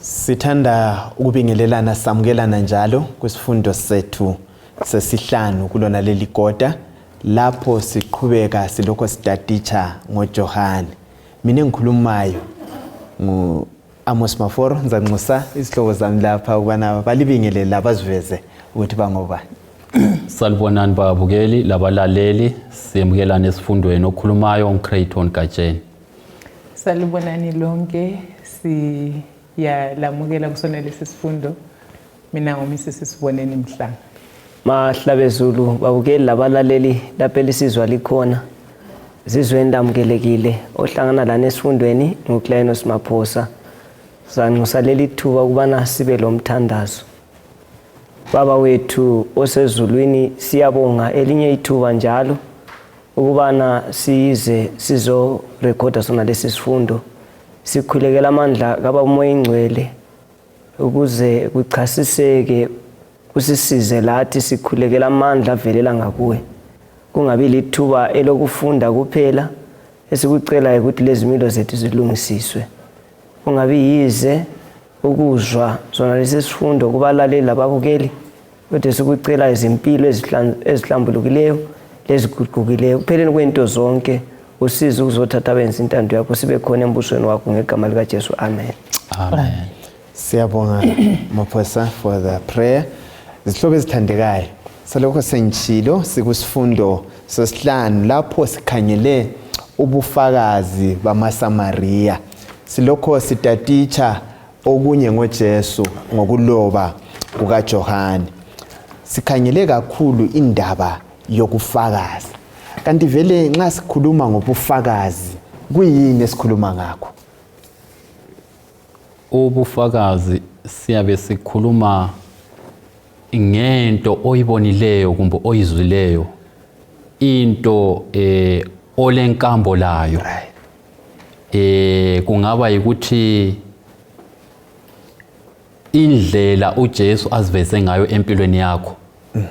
Sithanda ukubingelelana samukelana njalo kwisifundo sethu sesihlanu kulona leli kota lapho siqhubeka silokho sitaditsha ngoJohane. Mina engikhulumayo ngu Amos Maforo, ngizanxusa izihlobo zami lapha ukubana balibingelele baziveze ukuthi bangobani. Salibonani babukeli labalaleli, siyemukelana esifundweni okhulumayo uCrayton Gatsheni. Salibonani lonke, siyalamukela kusona lesi sifundo. Mina nguMrs Siboneni Mhlanga. Mahlabezulu babukeli labalaleli lapho elisizwa likhona. Zizweni lamukelekile ohlangana lana esifundweni nguClainos Maphosa. Sanxusa leli thuba ukubana sibe lomthandazo. Baba wethu osezulwini, siyabonga elinye ithuba njalo ukubana size sizorekhoda sona lesi sifundo. Sikhulekela amandla kaBaba uMoya Ingcwele ukuze kuchasiseke, kusisize lathi. Sikhulekela amandla avelela ngakuwe, kungabi lithuba elokufunda kuphela. Esikucelayo ukuthi lezimilo zethu zilungisiswe, kungabi yize ukuzwa sona lesi sifundo kubalaleli lababukeli, kodwa sikucela izimpilo ezihlambulukileyo leziguqukileyo. Kupheleni kwento zonke, usize ukuzothatha abenza intando yakho, sibe khona embusweni wakho, ngegama likaJesu, amen. Amen. Siyabonga Maphosa for the prayer. Zihlobo ezithandekayo, salokho sengitshilo, sikusifundo sesihlanu lapho sikhangele ubufakazi bamaSamariya. Silokho sitatitsha okunye ngoJesu ngokuloba kukaJohane. Sikhangele kakhulu indaba yokufakaza. Kanti vele nxa sikhuluma ngobufakazi, kuyini esikhuluma ngakho? Ubufakazi siyabe sikhuluma ngento oyibonileyo kumbe oyizwileyo, into olenkambo layo. Kungaba yikuthi indlela uJesu aziveze ngayo empilweni yakho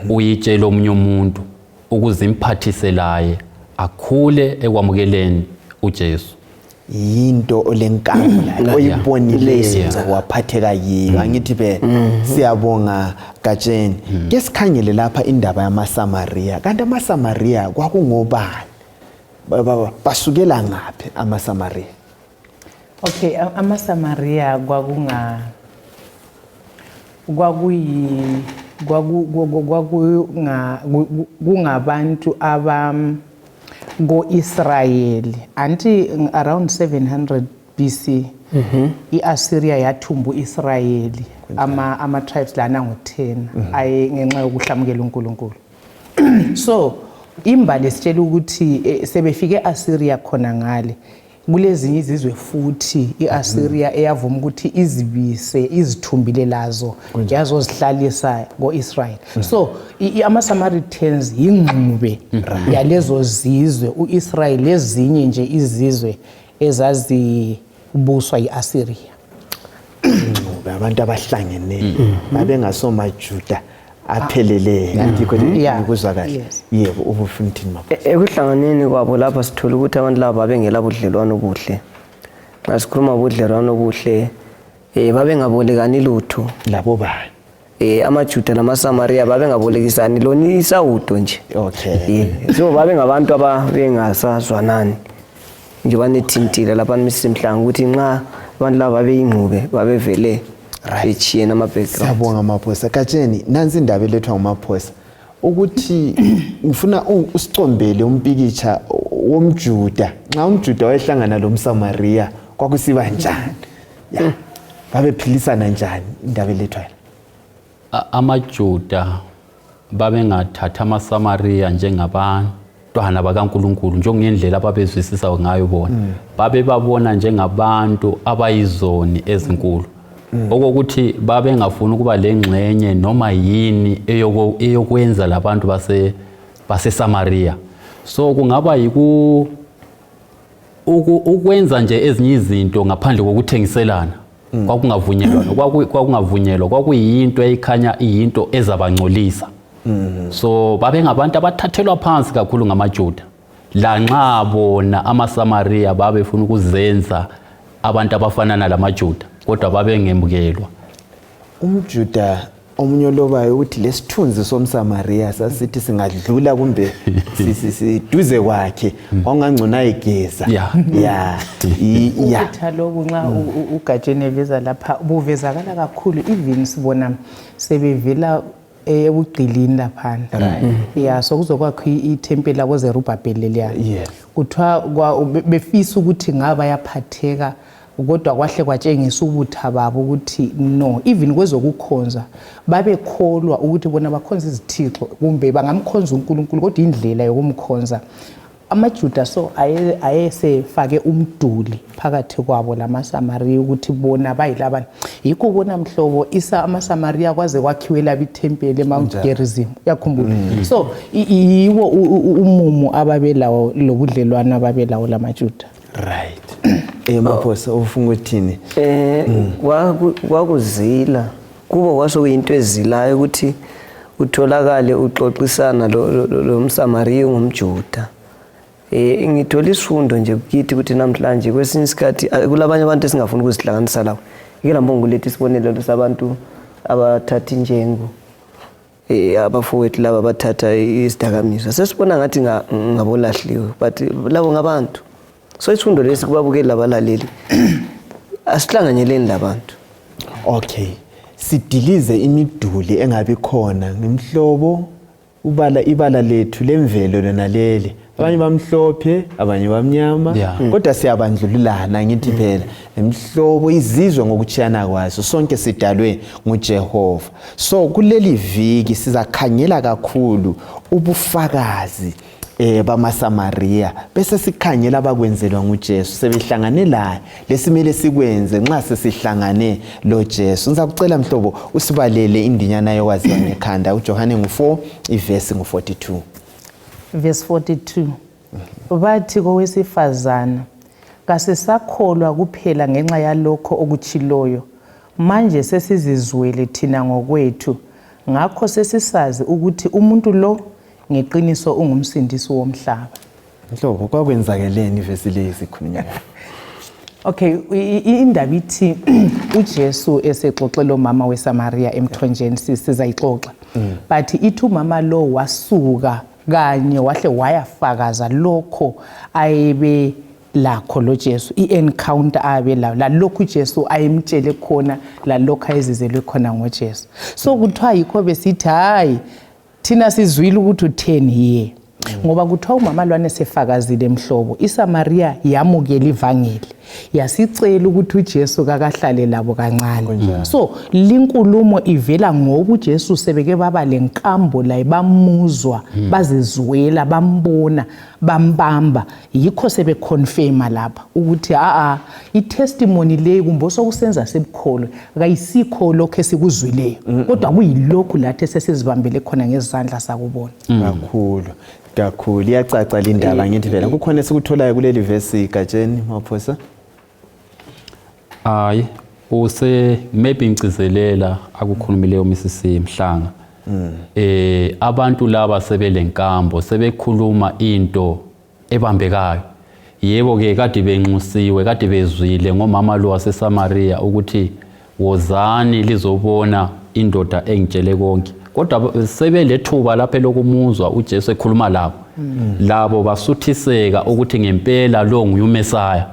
uyitshela omunye umuntu ukuze imphathise laye akhule ekwamukeleni uJesu. Yinto olenkambo layo, oyibonileyo, waphatheka yiyo, angithi be? Siyabonga Gatsheni. Ke sikhangele lapha indaba yamaSamariya. Kanti amaSamariya kwakungobani? Basukela ngaphi amaSamariya? Okay, amaSamaria kwakunga kwakuyi kwaku kwakunga kungabantu aba ko-Israyeli anti around 700 BC iAssyria yathumba uIsrayeli, ama tribes lana ngo-10 aye ngenxa yokuhlamukela uNkulunkulu. So imbali sitshela ukuthi sebefike eAssyria khona ngale kulezinye izizwe futhi iAssyria eyavuma ukuthi izibise izithumbile lazo yazozihlalisa koIsrael. So ama-Samaritans yingxube yalezo zizwe, uIsrael lezinye nje izizwe ezazibuswa yiAssyria. Ingxube, abantu abahlangeneyo, babengasomaJuda apheleleyo, yikho ngikuzwa kahle? Yes. Yebo, ubufuna uthini, Maphosa? Ekuhlanganeni kwabo lapha sithola ukuthi abantu laba babengela budlelwano obuhle. Nxa sikhuluma ubudlelwano obuhle, babengabolekani lutho. Labo bani? AmaJuda lamaSamariya babengabolekisani lona isawudo nje. So babengabantu ababengasazwanani nje, banethintile lapha Mrs Mhlanga ukuthi nxa abantu laba babeyingxube, babevele betshiyene ama-background. Siyabonga Maphosa. Gatsheni, nansi indaba elethwa nguMaphosa ukuthi ngifuna usicombele umpikitsha womJuda. Nxa umJuda wayehlangana lomSamariya kwakusiba njani? Ya, babephilisana njani, indaba elethwayo? AmaJuda babengathatha amaSamariya njengabantwana bakaNkulunkulu njengendlela ababezwisisa ngayo bona. Babebabona njengabantu abayizoni ezinkulu, okokuthi babengafuni ukuba lengxenye noma yini eyokwenza labantu baseSamariya. So kungaba yiku ukwenza nje ezinye izinto ngaphandle kokuthengiselana kwakungavunyelwa, kwakungavunyelwa, kwakuyinto eyikhanya iyinto ezabangcolisa. So babengabantu abathathelwa phansi kakhulu ngamaJuda, lanxa bona amaSamariya babefuna ukuzenza abantu abafanana lamaJuda. Kodwa babengemukelwa. UmJuda omunye olobayo ukuthi lesithunzi somSamariya sasithi singadlula kumbe siduze kwakhe kwakungangcono ayegeza. Ya. Ya. Ubutha lobu nxa uGatsheni eveza lapha buvezakala kakhulu, even sibona sebevela ebugqilini laphana. Ya, so kuzokwakho ithempeli labo Zerubhabheli leliya. Kuthiwa befisa ukuthi ngaba yaphatheka, kodwa kwahle kwatshengisa ubutha babo ukuthi no, even kwezokukhonza babekholwa ukuthi bona bakhonza izithixo kumbe bangamkhonza uNkulunkulu, kodwa indlela yokumkhonza amaJuda so ayesefake umduli phakathi kwabo lamaSamariya ukuthi bona bayilabani. Yikho bona mhlobo isa amaSamariya kwaze kwakhiwe labo ithempeli eMount Gerizim, uyakhumbula? So yiwo umumo ababelawo lobudlelwano ababelawo lamaJuda. Right. Maphosa ufuna ukuthini? Kwakuzila kubo, kwasokuyinto ezilayo ukuthi utholakale uxoxisana lo mSamariya ongumJuda. Ngithola isifundo nje kithi ukuthi namhlanje kwesinye isikhathi kulabanye abantu esingafuni ukuzihlanganisa labo. Ike lambonga kuletha isibonelo sabantu abathatha injengo, abafowethu laba abathatha isidakamizwa, sesibona ngathi ngabolahliwe, but labo ngabantu. So isifundo lesi kubabukeli labalaleli, asihlanganyeleni labantu. Okay, sidilize imiduli engabi khona ngemhlobo, ubala ibala lethu lemvelo lona leli, abanye bamhlophe, abanye bamnyama, kodwa siyabandlululana ngithi phela imhlobo izizwe ngokuchiyana kwazo, sonke sidalwe nguJehova. So kuleli viki sizakhangela kakhulu ubufakazi bamaSamariya, bese sikhangela abakwenzelwa nguJesu sebehlangane laye, lesimele sikwenze nxa sesihlangane lo Jesu. Ngizakucela mhlobo usibalele indinyana yokwaziwa ngekhanda, uJohane ngu-4 ivesi ngu-42. Verse 42, bathi kowesifazana, kasisakholwa kuphela ngenxa yalokho okutshiloyo, manje sesizizwele thina ngokwethu, ngakho sesisazi ukuthi umuntu lo ngeqiniso ungumsindisi womhlaba. Mhlobo, kwakwenzakeleni ivesi leyi sikhulunywa ngayo? Okay, indaba ithi uJesu esexoxe lo mama weSamaria emthonjeni, sizayixoxa. But ithi umama lo wasuka kanye wahle wayafakaza lokho ayebe lakho lo Jesu, i-encounter abe layo lalokhu uJesu ayemtshele khona, lalokhu ayezizelwe khona ngoJesu. So kuthiwa yikho besithi hayi, thina sizwile ukuthi utheni ye, ngoba kuthiwa umama lwane sefakazile mhlobo, iSamaria yamukela ivangeli, yasicela ukuthi uJesu kakahlale labo kancane. So linkulumo ivela ngoba uJesu sebeke baba lenkambo laye, bamuzwa, bazizwela, bambona, bambamba, yikho sebeconfirma lapha ukuthi a i-testimony leyi kumbe osokusenza sebukholwe kayisikho lokho esikuzwileyo, kodwa kuyilokhu lathi esesizibambele khona ngezandla sakubona. Kakhulu kakhulu, iyacaca lindaba ngithi phela kukhona esikutholayo kuleli vesi Gatsheni Maphosa. Hayi, use maybe ngigcizelela akukhulumileyo Mrs Mhlanga. Abantu laba sebelenkambo, sebekhuluma into ebambekayo. Yebo ke kade benxusiwe, kade bezwile ngomama lo waseSamaria ukuthi wozani lizobona indoda engitshele konke. Kodwa sebelethuba lapha lokumuzwa uJesu ekhuluma labo. Labo basuthiseka ukuthi ngempela lo nguyuMesaya.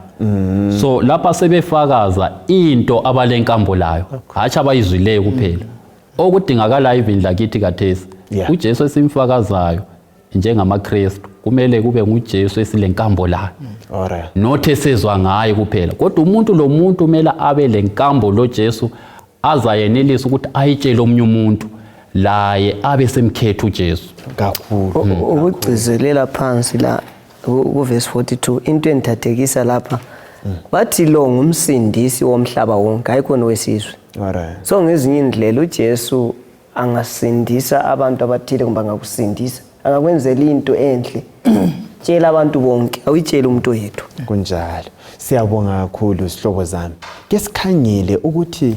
So lapha sebefakaza into abalenkambo layo, hatshi abayizwileyo kuphela. Okudingakalayo even lakithi khathesi, uJesu esimfakazayo njengamaKristu kumele kube nguJesu esilenkambo layo, not esezwa ngaye kuphela, kodwa umuntu lo muntu kumele abe lenkambo lo Jesu azayenelisa ukuthi ayitshele omunye umuntu laye abe semkhetha uJesu. Kakhulu. Ukugcizelela phansi la ku verse 42, into engithathekisa lapha, bathi lo ngumsindisi womhlaba wonke, hayi khona wesizwe. So ngezinye indlela uJesu angasindisa abantu abathile kumbe angakusindisa, angakwenzela into enhle, tshela abantu bonke, awuyitsheli umuntu oyedwa. Kunjalo. Siyabonga kakhulu sihlobo zami. Ke sikhangele ukuthi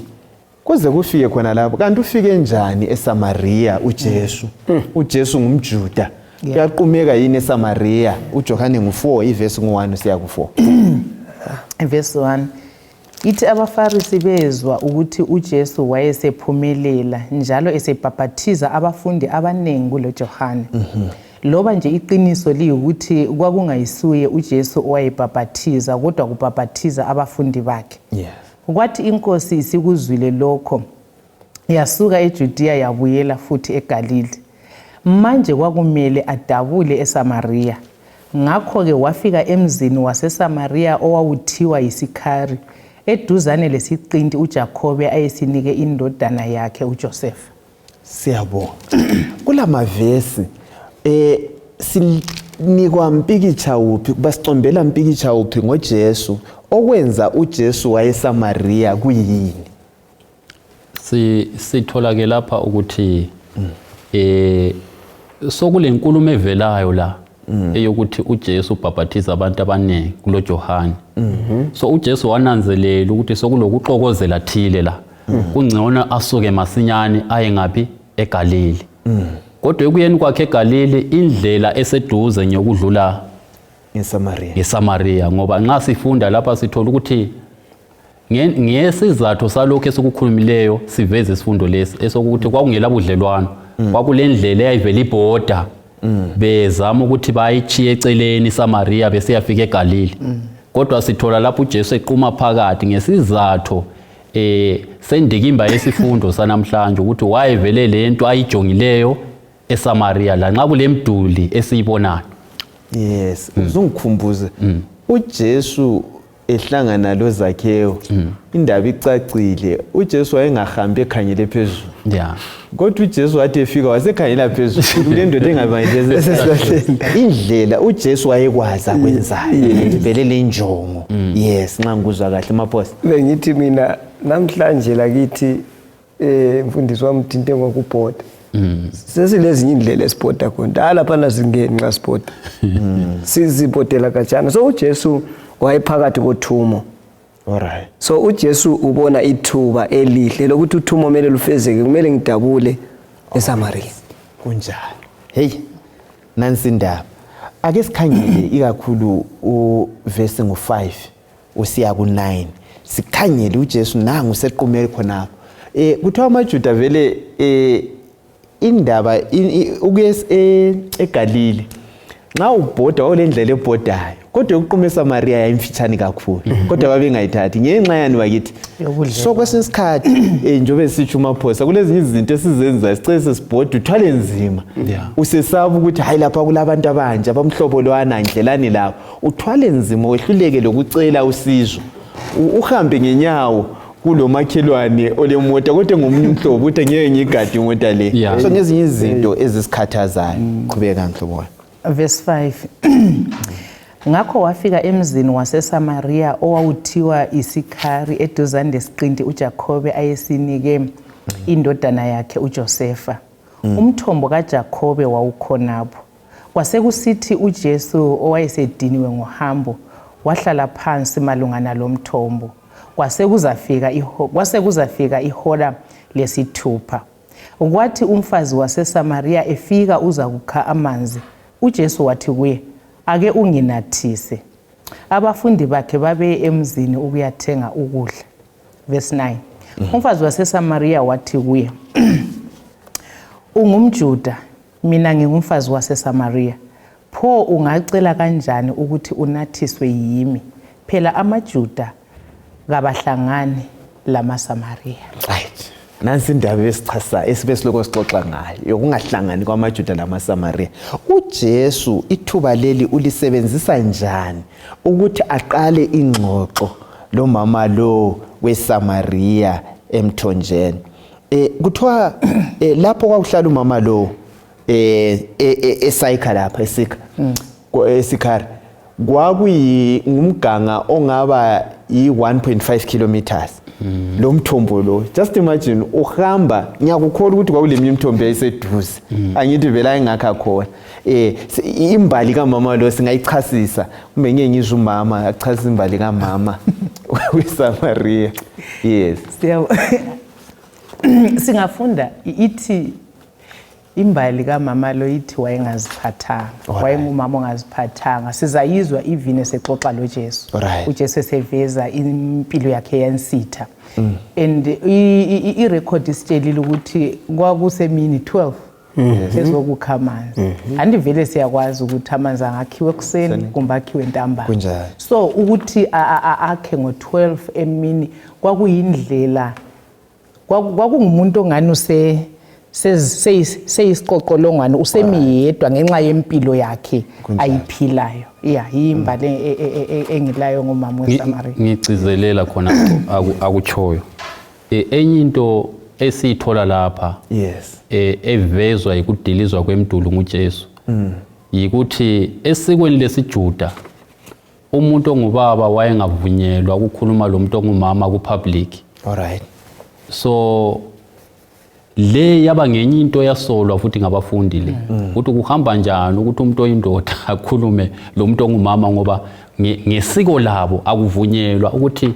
kuze kufike khona lapho, kanti ufike njani eSamaria uJesu? uJesu ngumJuda. Uyaqumeka yini eSamaria? uJohane ngu4 ivesi ngu1 siya ku4. Verse 1. Ithi abaFarisi bezwa ukuthi uJesu wayesephumelela njalo esebhaphathiza abafundi abanengi kuloJohane. Loba nje iqiniso liyikuthi kwakungayisuye uJesu owayebhaphathiza kodwa kubhaphathiza abafundi bakhe. Kwathi inkosi isikuzwile lokho yasuka eJudiya yabuyela futhi eGalili. Manje kwakumele adabule eSamariya. Ngakho-ke wafika emzini waseSamariya owawuthiwa yiSikhari, eduzane lesiqinti uJakhobe ayesinike indodana yakhe uJosefa. Siyabonga. Kulamavesi sinikwa mpikitsha uphi, basicombela mpikitsha uphi ngoJesu okwenza uJesu wayeSamariya kuyini? Sithola ke lapha ukuthi sokulenkulumo evelayo la eyokuthi uJesu ubhaphathiza abantu abaningi kulo Johane. So uJesu wananzelela ukuthi sokulokuxokozela thile la. Kungcono asuke masinyane aye ngaphi eGalili. Kodwa ekuyeni kwakhe eGalili indlela eseduze ngiyokudlula ngeSamaria. NgeSamaria, ngoba nxa sifunda lapha sithola ukuthi ngesizathu salokhu esikukhulumileyo siveze isifundo lesi esokuthi kwakungela budlelwano, kwakulendlela eyayivela ibhoda, bezama ukuthi bayichiye eceleni iSamaria besiyafika eGalili. Kodwa sithola lapho uJesu equma phakathi ngesizathu sendikimba yesifundo sanamhlanje ukuthi wayevele lento ayijongileyo eSamaria la nxa kulemduli esiyibonayo. Yes, uzungikhumbuze uJesu ehlangana loZakhewu, indaba icacile, uJesu wayengahambi ekhangele phezulu. Kodwa uJesu wathi efika wasekhangela phezulu kule ndoda engabanjezi indlela uJesu wayekwazi akwenzayo vele le njongo. Yes, nxa ngikuzwa kahle Maphosa. Bengithi mina namhlanje lakithi mfundisi wami uthinte ngokubhoda. Sesilezinye indlela esibhoda khona. Hayi laphana singeni nxa sibhoda. Sizibhodela khatshana. So uJesu wayephakathi kothumo. Alright. So uJesu ubona ithuba elihle lokuthi uthumo kumele lufezeke, kumele ngidabule eSamaria. Kunjalo. Hey, nansi indaba. Ake sikhangele ikakhulu uverse ngo5 usiya ku9. Sikhangele uJesu nangu sequmele khonapho. Kuthiwa amaJuda vele indaba ukuya eGalili nxa ubhoda wawulendlela ebhodayo, kodwa ukuquma eSamaria yayimfitshane kakhulu, kodwa babengayithathi ngenxa yani bakithi. So kwesinye isikhathi njengoba sisitsho uMaphosa, kulezinye izinto esizenzayo sicele sesibhoda uthwale nzima, usesaba ukuthi hayi lapha kulabantu abanje abamhlobo lwana ndlelani lapho, uthwale nzima wehluleke lokucela usizo, uhambe ngenyawo kulomakhelwane olemota kodwa ngomunye umhlobo ukuthi ngeke ngigade imota le. So ngezinye izinto ezisikhathazayo. Qhubeka mhlobo wami. Verse 5. Ngakho wafika emzini waseSamaria owawuthiwa iSikhari eduzane lesiqinti uJakhobe ayesinike indodana yakhe uJosefa. Umthombo kaJakhobe wawukhonapho. Kwasekusithi uJesu owayesediniwe ngohambo wahlala phansi malungana lomthombo. Kwasekuzafika ihola lesithupha. Kwathi umfazi waseSamaria efika uza kukha amanzi, uJesu wathi kuye, ake unginathise. Abafundi bakhe babeye emzini ukuyathenga ukudla. Verse 9. Umfazi waseSamaria wathi kuye, ungumJuda, mina ngingumfazi waseSamaria. Pho ungacela kanjani ukuthi unathiswe yimi? Phela amaJuda kabahlangani lamaSamaria. Right. Nansi indaba esichasa esibe siloko sixoxa ngayo yokungahlangani kwamaJuda lamaSamaria. uJesu ithuba leli ulisebenzisa njani ukuthi aqale ingxoxo lomama lo weSamaria emthonjeni? Kuthiwa lapho kwakuhlala umama lo eSayikha lapha eSikha eSikhari kwakuyingumganga ongaba yi-1.5 kilometers lo mthombo lo. Just imagine uhamba, ngiyakukholwa ukuthi kwakuleminye imithombo yayiseduze, angithi vele ayengakha khona. Imbali kamama lo singayichasisa, kumbe ngeke ngizwe umama achasisa imbali kamama weSamaria. Yes. Singafunda ithi Imbali kamama lo ithi wayengaziphathanga. Wayengumama ongaziphathanga. Sizayizwa even esexoxa loJesu. UJesu eseveza impilo yakhe yansitha. And i-record isitshelile ukuthi kwakusemini 12 ezokukha amanzi. Anti vele siyakwazi ukuthi amanzi angakhiwa ekuseni kumbe akhiwe ntambama. So ukuthi akhe ngo-12 emini kwakuyindlela, kwakungumuntu ongani seyisiqoqolongwane, usemiyedwa ngenxa yempilo yakhe ayiphilayo. Yeah, yimbali engilayo ngomama weSamaria. Ngigcizelela khona akutshoyo. Enye into esiyithola lapha evezwa yikudilizwa kwemduli nguJesu yikuthi esikweni lesiJuda umuntu ongubaba wayengavunyelwa ukukhuluma lo muntu ongumama ku-public. Alright. So le yaba ngenye into yasolwa futhi ngabafundi le ukuthi kuhamba njani ukuthi umuntu oyindoda akhulume lo muntu ongumama, ngoba ngesiko labo akuvunyelwa ukuthi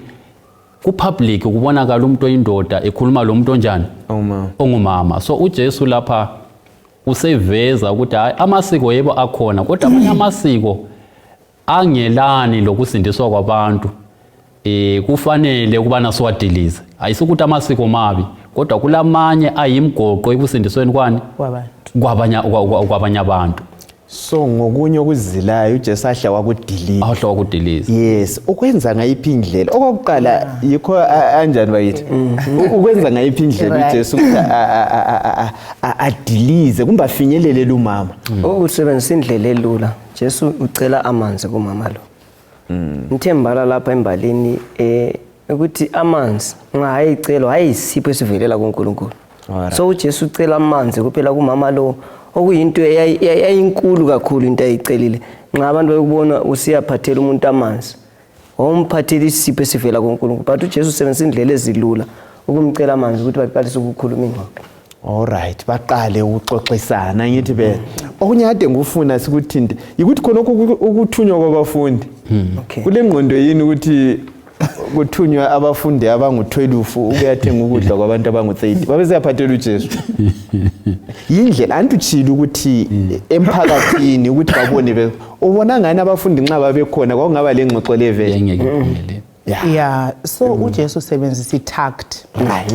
ku-public kubonakala umuntu oyindoda ekhuluma lo muntu onjani, ongumama. So uJesu lapha useveza ukuthi hayi, amasiko yebo akhona, kodwa amanye amasiko angelani lokusindiswa kwabantu kufanele ukubana siwadilize. Ayisukuthi amasiko mabi, kodwa kulamanye ayimgoqo ekusindisweni kwani kwabantu, kwabanye abantu. So ngokunye okuzilayo uJesu ahla wakudiliza. Ahla wakudiliza. Yes, ukwenza ngayiphi indlela? Okokuqala yikho anjani bakithi? Ukwenza ngayiphi indlela uJesu ukuthi adilize kumbe afinyelele lumama? Ukusebenzisa indlela elula. Jesu ucela amanzi kumama lo. Ngithembala lapha embalini ukuthi amanzi nxa ayicelwa ayisipho esivelela kuNkulunkulu. So uJesu ucela amanzi kuphela kumama lo, okuyinto eyayinkulu kakhulu into ayicelile. Nxa abantu bekubona usiyaphathela umuntu amanzi, wawumphathela isipho esivela kuNkulunkulu. But uJesu usebenzisa indlela ezilula ukumcela amanzi ukuthi baqalise ukukhuluma ingxoxo. Alright, baqale ukuxoxisana ngithi be. Okunye kade ngikufuna sikuthinte yikuthi khonokho ukuthunywa kwabafundi. Kule ngqondo yini ukuthi kuthunywa abafundi abangu-12 ukuyathenga ukudla kwabantu abangu-30 babesiyaphathela uJesu? Yindlela anti utshile ukuthi emphakathini ukuthi babone, ubona ngani abafundi nxa babekhona kwakungaba le ngxoxo le vele? Yeah, so uJesu usebenzisa i-tact.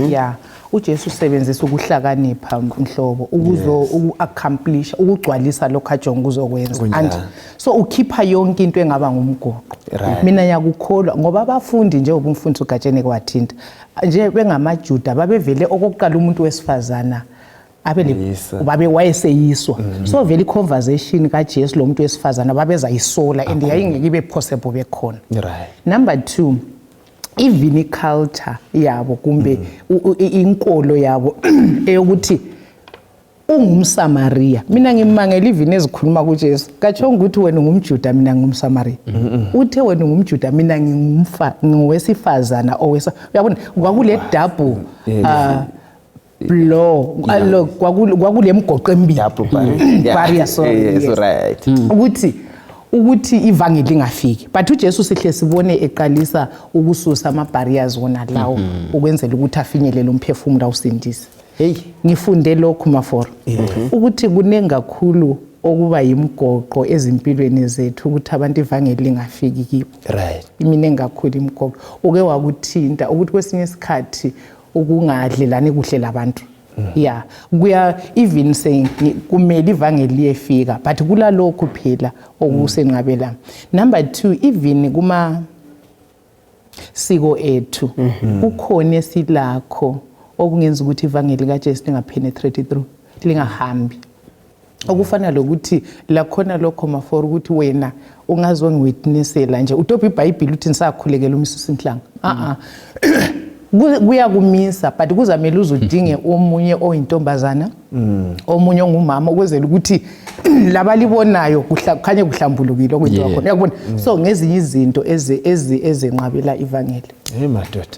Yeah, uJesu usebenzisa ukuhlakanipha mhlobo ukuzo uku-accomplish, ukugcwalisa lokho ajonga ukuzokwenza. And so ukhipha yonke into engaba ngumgoqo. Mina ngiyakukholwa ngoba abafundi njengoba umfundisi uGatsheni kwathinta nje bengamaJuda babevele okokuqala umuntu wesifazana babe wayeseyiswa. So vele i-conversation kaJesu lo muntu wesifazana babezayisola and yayingeke ibe possible bekhona. Number 2, even i-culture yabo kumbe inkolo yabo eyokuthi ungumSamaria. Mina ngimangela even ezikhuluma kuJesu. Katsho ukuthi wena ungumJuda mina ngingumSamaria. Uthe wena ungumJuda mina ngingowesifazana owesa. Uyabona kwakule double blow kwakule mgoqo emibili. Barrier, sorry. Yes, right. Ukuthi ivangeli lingafiki. But uJesu sihle sibone eqalisa ukususa ama barriers wona lawo ukwenzela ukuthi afinyelele umphefumulo awusindise. Hey, ngifunde lokhu Maforo ukuthi kunengi kakhulu okuba yimgoqo ezimpilweni zethu ukuthi abantu ivangeli lingafiki kibo. Iminengi kakhulu imgoqo. Uke wakuthinta ukuthi kwesinye isikhathi ukungadlelani kuhle labantu. Yeah, kuya even saying kumele ivangeli liyefika but kulalokhu phela okusenqabela. Number 2, even kuma siko ethu kukhona esilakho okungenza ukuthi ivangeli kaJesu lingapenetrate through, lingahambi. Okufana lokuthi lakhona lokho Maforo ukuthi wena ungazongiwitnessela nje utopha iBhayibheli uthi ngisakhulekela umsisi inhlanga. Kuyakumisa but kuzamele uzudinge omunye oyintombazana, omunye ongumama ukwenzela ukuthi labalibonayo kukhanye kuhlambulukile okwenziwa khona. Uyakubona? So ngezinye izinto ezenqabela ivangeli. Hey madoda.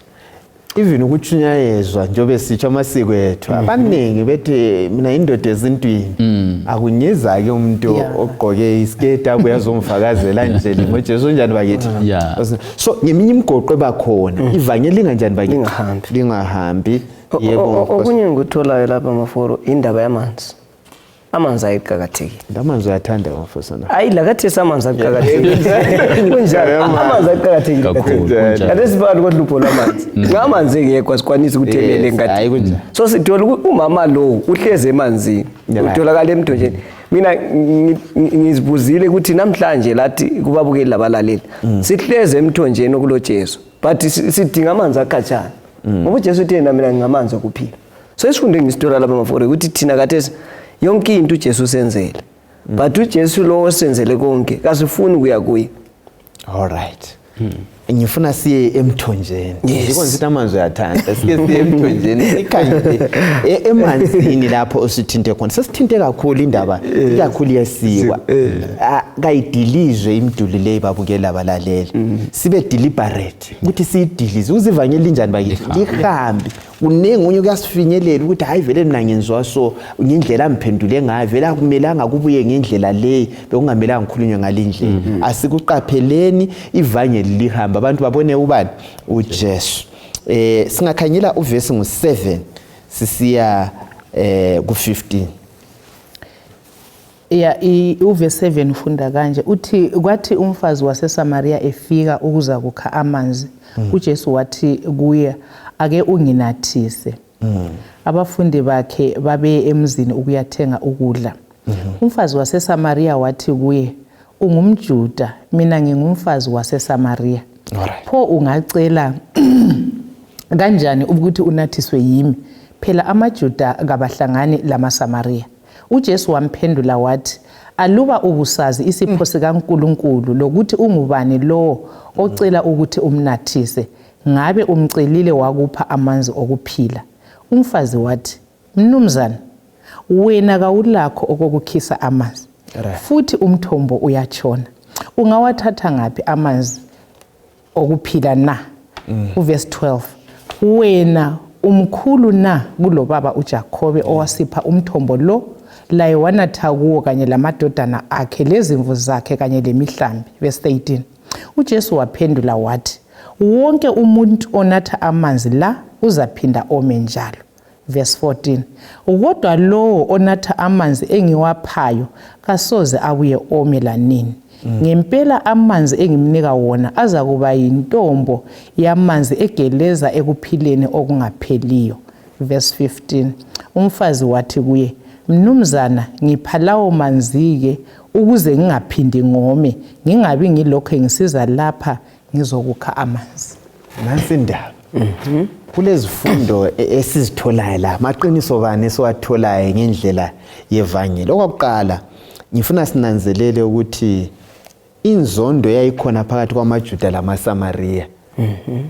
Even ukutshunyayezwa njengoba sitsho amasiko ethu abaningi bethi mina indoda ezintwini akunyeza ke umuntu ogqoke isiketi abuye azomfakazela nje ngoJesu unjani bakithi. So ngeminye imigoqo ebakhona ivangeli linganjani bakithi, lingahambi. Yebo, okunye ngikutholayo lapha Maforo indaba yamanzi. Amanzi ayeqakathekile. Amanzi uyathanda mfosana. Hayi lakathesi amanzi aqakathekile. Kunjalo. Amanzi aqakathekile. Kakhulu, kunjalo. Khathesi phakathi kohlupho lwamanzi. Nxa amanzi engekho asikwanisi ukuthelele Yes, engadini. hayi kunjalo. So sithola ukuthi umama lo uhlezi emanzini. Yeah. Utholakala emthonjeni. Mina ngizibuzile ukuthi namhlanje lathi kubabukeli labalaleli sihlezi emthonjeni okuloJesu but sidinga amanzi akhatshana. Ngoba uJesu uthe yena mina ngingamanzi okuphila. So isifundo engisithola lapha mafore ukuthi thina khathesi yonke into uJesu usenzele. But uJesu lo osenzele konke kasifuni ukuya kuye. All right. Ngifuna siye emthonjeni. Yes. Yikho ngithi amanzi uyathanda. Sike siye emthonjeni sikhangele emanzini lapho osithinte khona. Sesithinte kakhulu indaba ikakhulu yesikwa. Kayidilizwe imiduli leyi babukela abalaleli. Sibe deliberate ukuthi siyidilize. Uzivangeli linjani bakithi? Lihambe. Kuningi unye kuyasifinyelela ukuthi hayi vele mina ngenziwa so ngendlela angiphendule ngayo vele akumelanga kubuye ngendlela leyi bekungamelanga ngikhulunywe ngale ndlela. Asikuqapheleni ivangeli lihamba abantu babone ubani uJesu. Singakhangela uvesi ngu7 sisiya ku15. Ya, uvesi 7 ufunda kanje uthi kwathi umfazi waseSamaria efika ukuza kukha amanzi, uJesu wathi kuye ake unginathise. Abafundi bakhe babe emzini ukuyathenga ukudla. Umfazi waseSamaria wathi kuye ungumJuda, mina ngingumfazi waseSamaria. Alright. Pho ungacela kanjani ukuthi unathiswe yimi? Phela amaJuda kabahlangani lamaSamaria. uJesu wamphendula wathi aluba ubusazi isipho sikaNkuluNkulu lokuthi ungubani lo ocela ukuthi umnathise, ngabe umcelile wakupha amanzi okuphila. Umfazi wathi mnumzana, wena kawulakho okokukhisa amanzi, futhi umthombo uyatshona, ungawathatha ngaphi amanzi okuphila na? Uverse 12, wena umkhulu na kulobaba uJakobe owasipha umthombo lo, laye wanatha kuwo kanye lamadodana akhe lezimvu zakhe kanye lemihlambi. Verse 13, uJesu waphendula wathi wonke umuntu onatha amanzi la uzaphinda ome njalo. Verse 14, kodwa lowo onatha amanzi engiwaphayo kasoze abuye ome lanini. Ngempela amanzi engimnika wona azakuba yintombo yamanzi egeleza ekuphileni okungapheliyo. Verse 15, umfazi wathi kuye mnumzana, ngipha lawo manzi-ke ukuze ngingaphindi ngome, ngingabi ngilokhu ngisiza lapha ngizokukha amanzi. Nansi indaba. Kulezifundo esizitholayo la, maqiniso bani esiwatholayo ngendlela yevangeli. Okwakuqala ngifuna sinanzelele ukuthi inzondo eyayikhona phakathi kwamaJuda lamaSamariya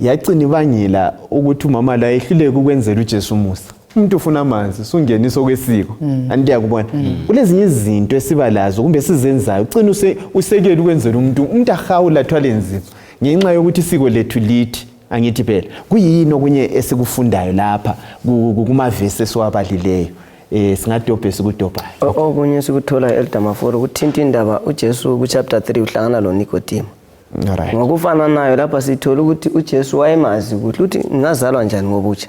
yacina ibangela ukuthi umama la ehluleke ukwenzela uJesu umusa. Umuntu ufuna amanzi sungenisa okwesiko. Anti yakubona. Kulezinye izinto esiba lazo kumbe sizenzayo ucina usekele ukwenzela umuntu ahawula athwale nzima ngenxa yokuthi isiko lethu lithi angithi phela. Kuyini okunye esikufundayo lapha kumavesi esiwabalileyo? Singadobha esikudobhayo. Okunye esikuthola Elder Maforo kuthinta indaba uJesu ku chapter 3 uhlangana lo Nikodemo. Alright. Ngokufananayo lapha sithola ukuthi uJesu wayemazi kuhle ukuthi ngingazalwa njani ngobutsha.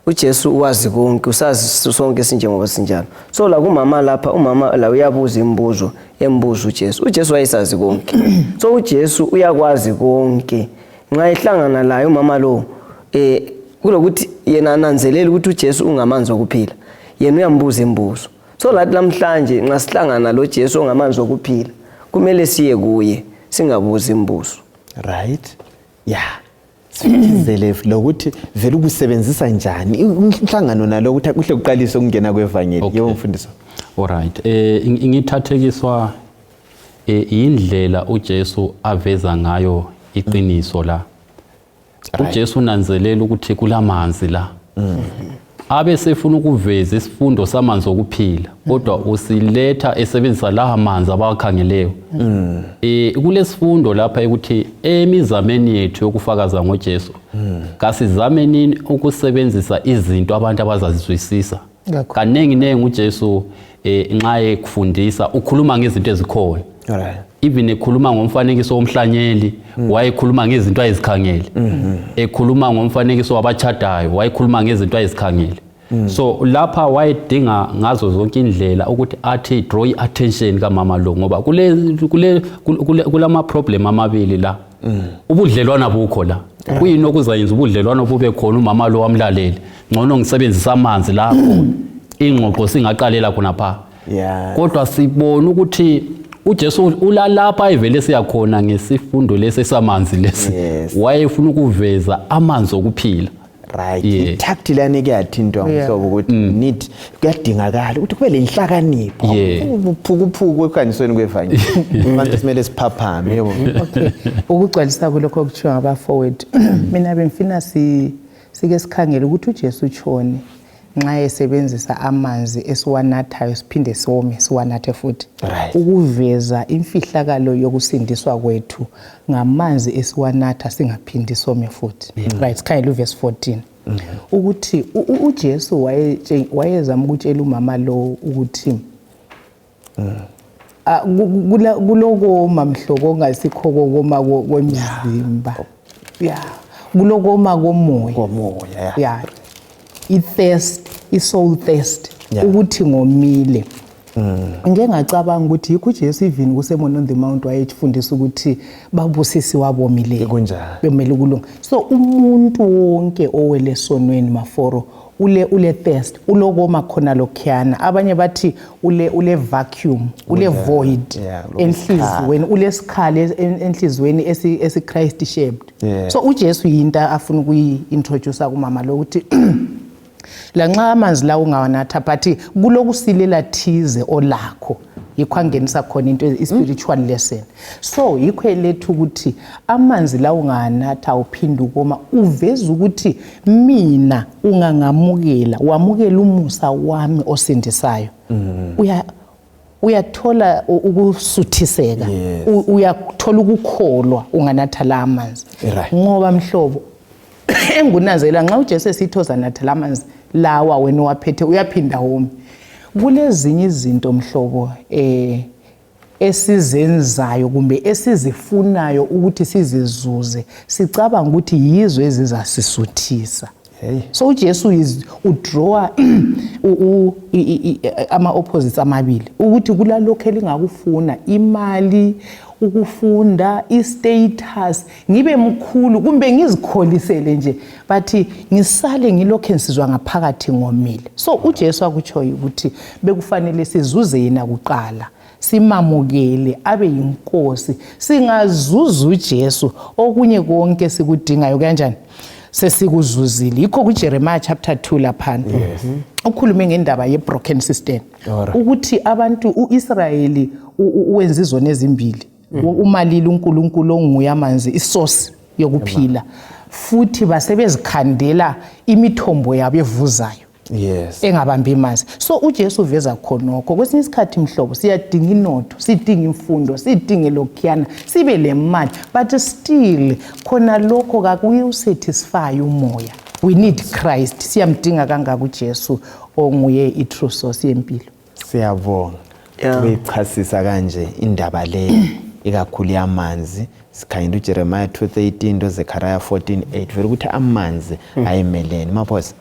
uJesu wazi konke, usazi sonke sinjengoba sinjalo. So la kumama lapha, umama la uyabuza imibuzo, embuza uJesu. uJesu wayesazi konke. So uJesu uyakwazi konke. Nxa ehlangana laye umama lo, kulokuthi yena ananzelele ukuthi uJesu ungamanzi okuphila. Yena uyambuza imibuzo. So lathi namhlanje nxa sihlangana lo Jesu ongamanzi okuphila, kumele siye kuye, singabuzi imibuzo. Right? Yeah. Sifithizele lokuthi vele ukusebenzisa njani inhlangano nalo ukuthi kuhle kuqalise ukungena kwevangeli. Okay. Yebo mfundisi. Alright. Ngithathekiswa indlela uJesu aveza ngayo iqiniso la. uJesu unanzelela ukuthi kulamanzi la. Abe sefuna ukuveza isifundo samanzi okuphila, kodwa usiletha esebenzisa la manzi abawakhangeleyo. Kulesifundo lapha ukuthi emizameni yethu yokufakaza ngoJesu, kasizamenini ukusebenzisa izinto abantu abazazizwisisa. Kaningi ningi uJesu nxa ekufundisa ukhuluma ngezinto ezikhona. Alright. Even ekhuluma ngomfanekiso womhlanyeli, wayekhuluma ngezinto ayezikhangele. Ekhuluma ngomfanekiso wabatshadayo, wayekhuluma ngezinto ayezikhangele. So lapha wayedinga ngazo zonke indlela ukuthi athi draw i-attention kamama lo, ngoba kule kule kule kulama problem amabili la. Ubudlelwana bukho la. Kuyini okuzayenza ubudlelwano bube khona? Umama lo wamlaleli, ngcono ngisebenzisa amanzi lapho, ingxoxo singaqalela khona pha. Kodwa sibona ukuthi uJesu ulalapha evele siyakhona ngesifundo lesi samanzi lesi. Wayefuna ukuveza amanzi okuphila. Right. I-tact lana kuyathintwa ngihlobo ukuthi need kuyadingakala ukuthi kube lenhlakanipho, ubuphukuphuku ekuhanjisweni kwevangeli. Abantu simele siphaphame, yebo. Okay, ukugcwalisa kulokho okuthiwa ngabafowethu, mina bengifuna sike sikhangele ukuthi uJesu utshoni nxa esebenzisa amanzi esiwanathayo siphinde siwome siwanathe futhi, ukuveza imfihlakalo yokusindiswa kwethu ngamanzi esiwanatha singaphindi some futhi. Right, sikhangele uvesi 14 ukuthi uJesu wayezama ukutshela umama lo ukuthi kulokoma mhloko ongasikho kokoma kwemzimba, ya, kulokoma komoya. Komoya, ya. Ya, i-thirst, i-soul thirst, ukuthi ngomile. Ngike ngacabanga ukuthi yikho uJesu even kuSermon on the Mount wayefundisa ukuthi babusisiwe abomileyo, bemele ukulunga. So umuntu wonke owele esonweni, maforo, ule thirst, ulokoma khona lokhuyana. Abanye bathi ule vacuum, ule void enhliziyweni, ulesikhala enhliziyweni esi Christ shaped. So uJesu yinto afuna ukuyi-introduce kumama lo, ukuthi lanxa amanzi lawo ungawanatha, but kulokusilela thize olakho. Yikho angenisa khona into i-spiritual lesson. So yikho eletha ukuthi amanzi lawo ungawanatha uphinde ukoma, uveza ukuthi mina ungangamukela, wamukela umusa wami osindisayo, uyathola ukusuthiseka, uyathola ukukholwa unganatha la amanzi. Ngoba mhlobo engunazela, nxa uJesu esithi ozanatha la amanzi lawa wena waphethe uyaphinda wome, kulezinye izinto mhlobo esizenzayo kumbe esizifunayo ukuthi sizizuze, sicabanga ukuthi yizo ezizasisuthisa. So uJesu is udrawa ama opposites amabili, ukuthi kulalokho elingakufuna, imali, ukufunda, i-status, ngibe mkhulu kumbe ngizikholisele nje, but ngisale ngilokhu ngisizwa ngaphakathi ngomile. So uJesu akutshoyo ukuthi bekufanele sizuze yena kuqala, simamukele abe yinkosi. Singazuza uJesu, okunye konke sikudingayo kanjani sesikuzuzile. Yikho kuJeremiah chapter 2 laphana ukhulume ngendaba ye-broken system, ukuthi abantu uIsrayeli wenza izono ezimbili: umalile uNkulunkulu onguye amanzi, isource yokuphila, futhi basebezikhandela imithombo yabo evuzayo engabambi amanzi. So uJesu uveza khonokho. Kwesinye isikhathi mhlobo siyadinga inotho, sidinga imfundo, sidinge lokhuyana, sibe le mali, but still khona lokho kakuyiwusatisfy umoya. We need Christ. Siyamdinga kangaka uJesu onguye i-true source yempilo. Siyabonga ukuyichasisa kanje indaba le, ikakhulu yamanzi. Sikhangela uJeremiah 2:13 loZechariah 14:8, vele ukuthi amanzi ayemeleni, maphosa.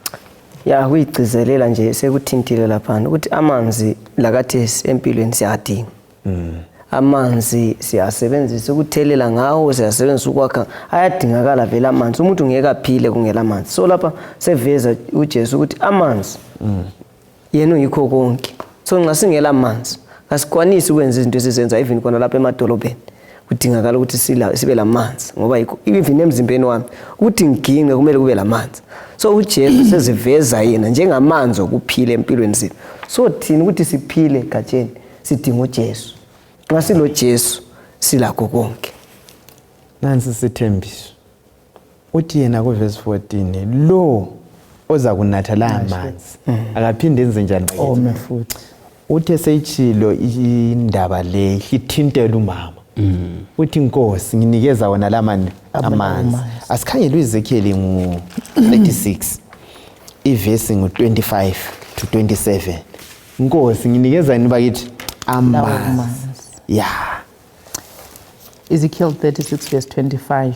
Ya, kuyigcizelela nje sekuthintile laphana ukuthi amanzi lakathesi empilweni siyadinga amanzi, siyasebenzisa ukuthelela ngawo, siyasebenzisa ukwakha, ayadingakala vele amanzi. Umuntu ngeke aphile kungela amanzi. So lapha seveza uJesu ukuthi amanzi yena uyikho konke. So nxa singela amanzi asikwanisi ukwenza izinto esizenza. Even khona lapha emadolobheni kudingakala ukuthi sibe lamanzi, ngoba yikho even emzimbeni wami ukuthi ngiginqe kumele kube lamanzi. So uJesu seziveza yena njengamanzi okuphila empilweni zethu. So thina ukuthi siphile gatsheni sidinga uJesu. Nxa silo Jesu silakho konke. Nansi sithembiso, uthi yena kuvesi 14, lo oza kunatha la manzi akaphinde enze njani bakithi? Ome futhi. Uthe seyitshilo indaba le, ithintela umama, uthi, "Nkosi, nginikeza wona la amanzi." Asikhangele uEzekiel ngu-36, ivesi ngu-25 to 27. "Nkosi, nginikeza yini bakithi?" Amanzi, ya. Ezekiel 36 verse 25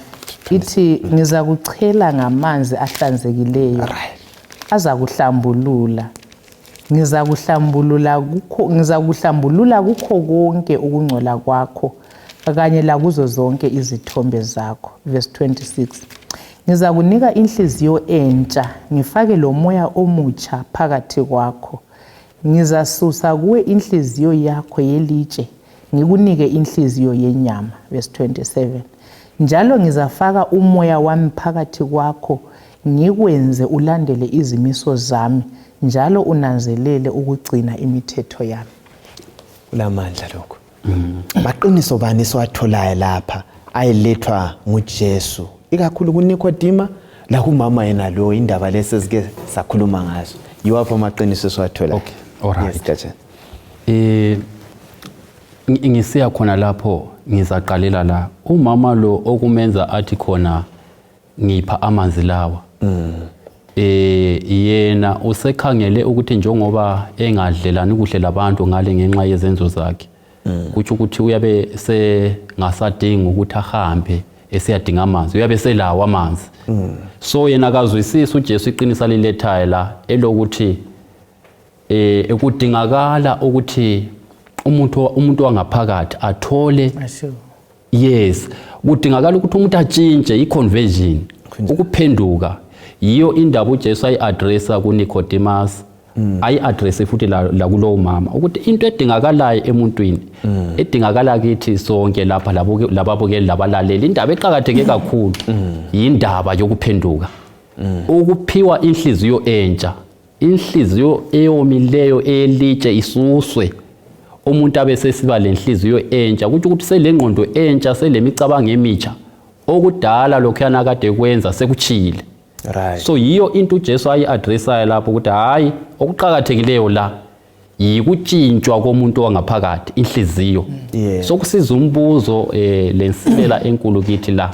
ithi, "Ngizakuchela ngamanzi ahlanzekileyo." Azakuhlambulula. Ngizakuhlambulula kukho ngizakuhlambulula kukho konke ukungcola kwakho kanye lakuzo zonke izithombe zakho. Verse 26. Ngizakunika inhliziyo entsha, ngifake lomoya omutsha phakathi kwakho. Ngizasusa kuwe inhliziyo yakho yelitshe, ngikunike inhliziyo yenyama. Verse 27. Njalo ngizafaka umoya wami phakathi kwakho, ngikwenze ulandele izimiso zami, njalo unanzelele ukugcina imithetho yami. Kulamandla lokho. Maqiniso bani siwatholayo lapha ayelethwa nguJesu ikakhulu kuNikodima lakumama yena lo, indaba lesi esike sakhuluma ngazo? Yiwaphi amaqiniso esiwatholayo? Okay, all right. Yes, Gatsheni. Ngisiya khona lapho, ngizaqalela la umama lo okumenza athi khona, "Ngipha amanzi lawa." Yena usekhangele ukuthi njengoba engadlelani kuhle labantu ngale ngenxa yezenzo zakhe, kutsho ukuthi uyabe sengasadingi ukuthi ahambe esiyadinga amanzi, uyabe selawo amanzi. So yena akazwisisi uJesu iqiniso alilethayo la elokuthi kudingakala ukuthi umuntu wangaphakathi athole Asho. Yes, kudingakala ukuthi umuntu atshintshe, i-conversion, ukuphenduka. Yiyo indaba uJesu ayi-addressa kuNicodemus, ayi-addresse futhi la kulowo mama, ukuthi into edingakalayo emuntwini, edingakala kithi sonke lapha, lababukeli labalaleli, indaba eqakatheke kakhulu yindaba yokuphenduka, ukuphiwa inhliziyo entsha, inhliziyo eyomileyo eyelitshe isuswe, umuntu abe sesiba lenhliziyo entsha. Kutsho ukuthi selengqondo entsha, selemicabango emitsha, okudala lokhuyana kade kwenza sekuchile. So yiyo into uJesu ayi-addressayo lapho, ukuthi hhayi, okuqakathekileyo la yikutshintshwa komuntu wangaphakathi, inhliziyo. Sokusiza umbuzo lensibela enkulu kithi la,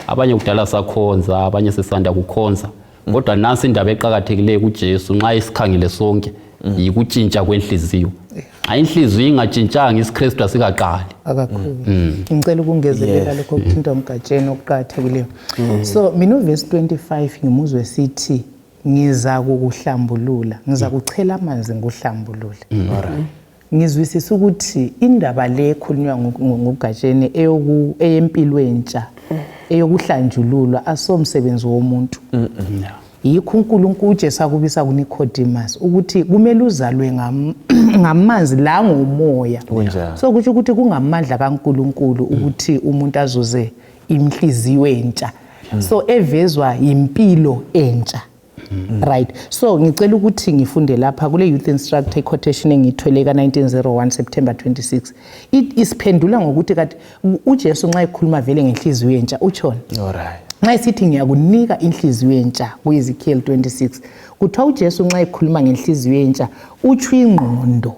abanye kudala sakhonza, abanye sisanda kukhonza, kodwa nansi indaba eqakathekileyo kuJesu nxa isikhangele sonke, yikutshintsha kwenhliziyo. Nxa inhliziyo ingatshintshanga, isiKristu asikaqali. Akakhulu. Ngicela ukungezelela lokho okuthinta umgatsheni okuqakathekileyo. So mina uvesi 25 ngimuzwe sithi, "Ngiza kukuhlambulula, ngiza kuchela amanzi ngikuhlambulule." Ngizwisisa ukuthi indaba le ekhulunywa ngugatsheni eyempilo entsha, eyokuhlanjululwa, asomsebenzi womuntu. Yikho uNkulunkulu uJesu akubisa kuNicodemus ukuthi kumele uzalwe ngamanzi la ngomoya. Kunjalo. So kusho ukuthi kungamandla kaNkulunkulu ukuthi umuntu azuze inhliziyo entsha, so evezwa yimpilo entsha, right? So ngicela ukuthi ngifunde lapha kule Youth Instructor, quotation engiyithwele ka-1901 September 26. Isiphendula ngokuthi kati uJesu nxa ekhuluma vele ngenhliziyo entsha utshona nxa esithi, "Ngiyakunika inhliziyo entsha," ku-Ezekiel 26 kuthiwa uJesu nxa ekhuluma ngenhliziyo entsha utsho ingqondo,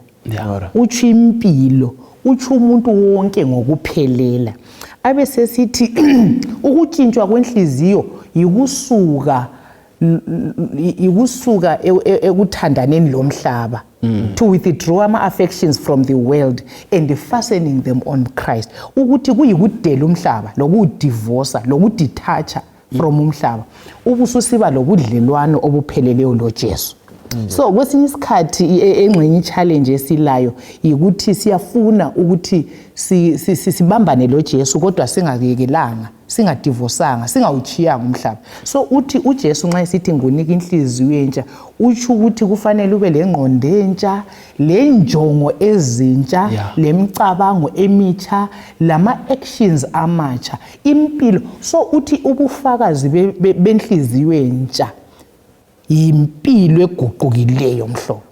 utsho impilo, utsho umuntu wonke ngokuphelela. Abe sesithi ukutshintshwa kwenhliziyo yikusuka ekuthandaneni lomhlaba, to withdraw ama-affections from the world and fastening them on Christ, ukuthi kuyikudela umhlaba, lokuwudivosa, lokudetacha from umhlaba, ubususiba lobudlelwano obupheleleyo loJesu. So kwesinye isikhathi engxenye i-challenge esilayo yikuthi siyafuna ukuthi sibambane loJesu, kodwa singayekelanga, singadivosanga, singawuchiyanga umhlaba. So uthi uJesu nxa esithi, "Ngunika inhliziyo entsha," utsho ukuthi kufanele ube lengqondo entsha, lenjongo ezintsha, lemicabango emitsha, lama-actions amatsha, impilo. So uthi ubufakazi benhliziyo entsha yimpilo eguqukileyo mhlobo.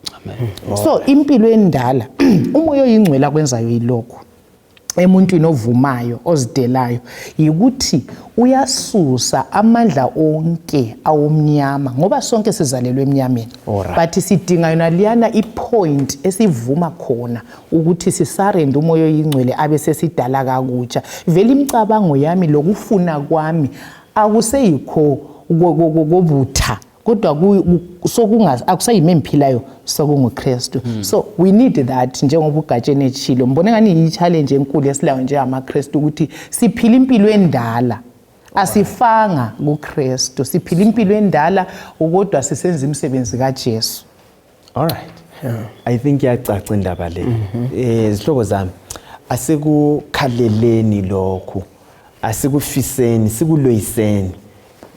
So impilo endala, umoya oyingcwele akwenzayo yilokhu emuntwini ovumayo, ozidelayo, yikuthi uyasusa amandla onke awomnyama, ngoba sonke sizalelwe emnyameni. But sidinga yona liyana ipoint esivuma khona ukuthi sisurrender umoya oyingcwele, abe sesidala kakutsha. Vele imicabango yami lokufuna kwami akuseyikho kobutha, kodwa akusayimi engiphilayo, sokunguKristu. So we need that. Njengoba ugatsheni etshilo, mbone ngani yi-challenge enkulu esilayo njengamaKristu ukuthi siphila impilo endala. Asifanga kuKristu, siphila impilo endala kodwa sisenza imisebenzi kaJesu. All right. I think iyacaca indaba le. Zihlobo zami, asikukhaleleni lokhu, asikufiseni, sikulweyiseni.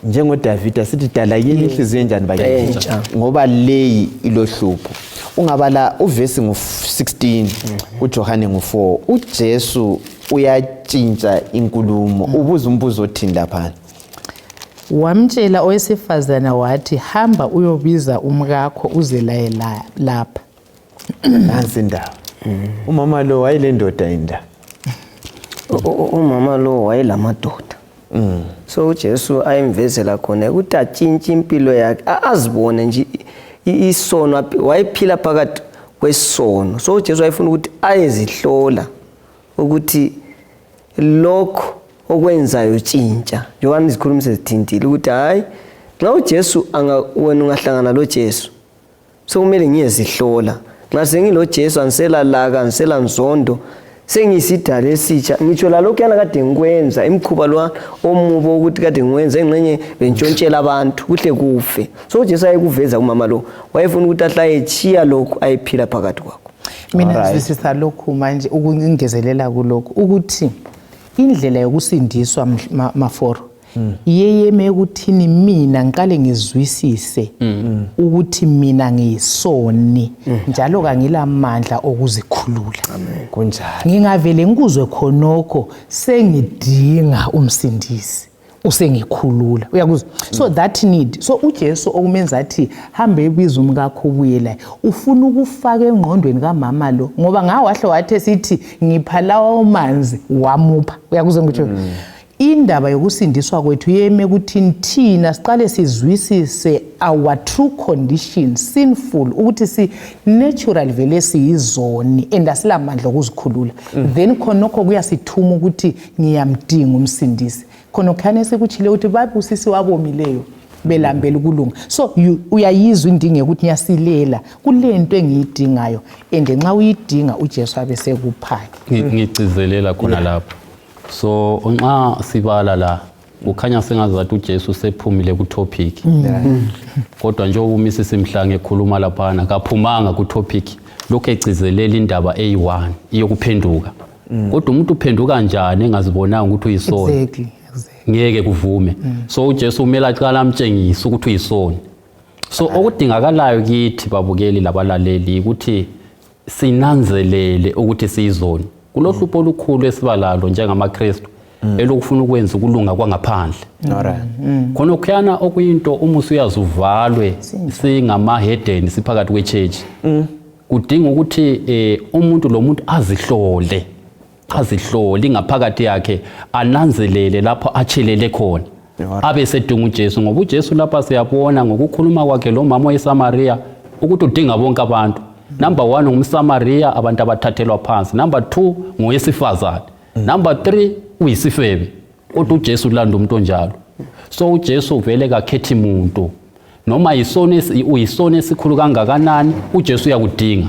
NjengoDavida sithi dala yini inhliziyo enjani bakithi, ngoba leyi ilohlupho. Ungabala uvesi ngu-16 uJohane ngu-4, uJesu uyatshintsha inkulumo, ubuza umbuzo othini laphana. Wamtshela owesifazana wathi, hamba uyobiza umkakho uze laye lapha. Nansi indaba. Umama lo wayelendoda inda. Umama lo wayelamadoda. So uJesu ayemvezela khona ukuthi atshintshe impilo yakhe, azibone nje isono, wayephila phakathi kwesono. So uJesu wayefuna ukuthi ayezihlola ukuthi lokho okwenzayo tshintsha. Njengoba izikhulumi sezithintile ukuthi hayi, nxa uJesu wena ungahlangana lo Jesu, so kumele ngiyezihlola. Nxa sengilo Jesu angisela laka, angisela nzondo, sengiyisidala esitsha. Ngitsho lalokhuyana kade ngikwenza imikhuba lwa omubi ukuthi kade ngikwenza, engxenye bentshontshela abantu kuhle kufe. So uJesu ayekuveza kumama lo, wayefuna ukuthi ahlaye etshiya lokhu ayephila phakathi kwakho. Mina ngizwisisa lokhu manje, ukungezelela kulokhu ukuthi indlela yokusindiswa maforo yeyeme ekuthini mina ngiqale ngizwisise ukuthi mina ngiyisoni njalo kangilamandla okuzikhulula. Kunjalo. Ngingavele ngikuzwe khonokho sengidinga umsindisi usengikhulula, uyakuzwa? So that need, so uJesu okumenza athi hambe ebiza umkakho ubuye laye, ufuna ukufaka engqondweni kamama lo, ngoba ngawahle wathi esithi ngipha lawo manzi wamupha, uyakuzwa ngitsho? Indaba yokusindiswa kwethu yeme kuthini thina siqale sizwisise our true condition, sinful, ukuthi si natural vele siyizoni and asilamandla okuzikhulula. Then khonokho kuyasithuma ukuthi ngiyamdinga umsindisi. Khonokhane sekuthile ukuthi babusisi wabomileyo belambela ukulunga. So uyayizwa indingo ukuthi ngiyasilela kulento engiyidingayo, and nxa uyidinga uJesu abe sekuphake. Ngigcizelela khona lapho. So nxa sibala la kukhanya sengazathi uJesu sephumile ku-topic. Kodwa njengoba uMrs Mhlange ekhuluma laphana, kaphumanga ku-topic, lokhu egcizelela indaba eyi-1 iyokuphenduka. Kodwa umuntu uphenduka kanjani engazibonanga ukuthi uyisoni? Exactly. Ngeke kuvume. So uJesu kumele aqale amtshengise ukuthi uyisoni. So okudingakalayo kithi babukeli labalaleli ukuthi sinanzelele ukuthi siyizoni. Kulohlupho olukhulu esibalalo njengamaKristu elokufuna ukwenza ukulunga kwangaphandle. Alright. Khonokhuyana okuyinto umusi uyazuvalwe singamahedeni siphakathi kwe-church. Kudinga ukuthi umuntu lo muntu azihlole, azihlole ingaphakathi yakhe, ananzelele lapho achelele khona, abe sedinga uJesu. Ngoba uJesu lapha siyabona ngokukhuluma kwakhe lo mama weSamaria ukuthi udinga bonke abantu. Number 1 ngumSamaria, abantu abathathelwa phansi. Number 2 ngowesifazane. Number 3 uyisifebe. Kodwa uJesu ulanda umuntu onjalo. So uJesu vele kakhethi muntu. Noma uyisoni esikhulu kangakanani, uJesu uyakudinga.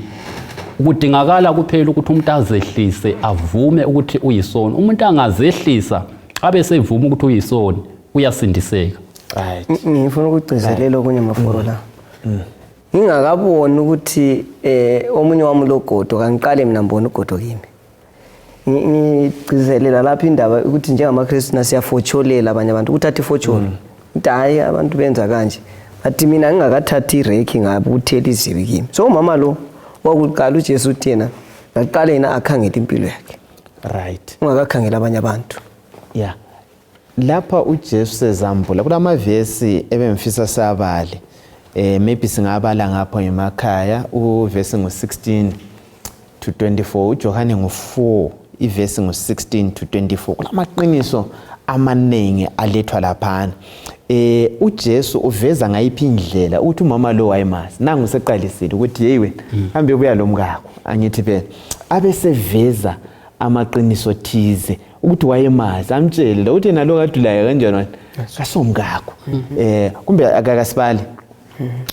Kudingakala kuphela ukuthi umuntu azehlise, avume ukuthi uyisoni. Umuntu angazehlisa abe sevuma ukuthi uyisoni, uyasindiseka. Right. Ngifuna ukugcizelela okunye maforo la. Ngingakaboni ukuthi omunye wami logodo, kangiqale mina ngibone ugodo kimi. Ngigcizelela lapha indaba ukuthi njengamaKristu siyafotsholela abanye abantu, ukuthatha ifotsholo. Ukuthi hayi abantu benza kanje. Athi mina ngingakathathi ireki ngabe uthela izibi kimi. So umama lo wakuqala uJesu uthi yena ngaqala yena akhangele impilo yakhe. Right. Ungakakhangela abanye abantu. Yeah. Lapha uJesu sezambula kulamavesi ebengifisa sabale. Maybe singabala ngapho emakhaya uvesi ngu16 to 24, uJohane ngu4 ivesi ngu16 to 24. Kulamaqiniso amaningi alethwa laphana. uJesu uveza ngayiphi indlela ukuthi umama lo wayemazi. Nangu seqalisile ukuthi hey wena hambe ubuya lomkakho, angithi phela abeseveza amaqiniso thize ukuthi wayemazi, amtshele ukuthi yena lo kade ulaye kanjani wena kasomkakho. Kumbe akakasibali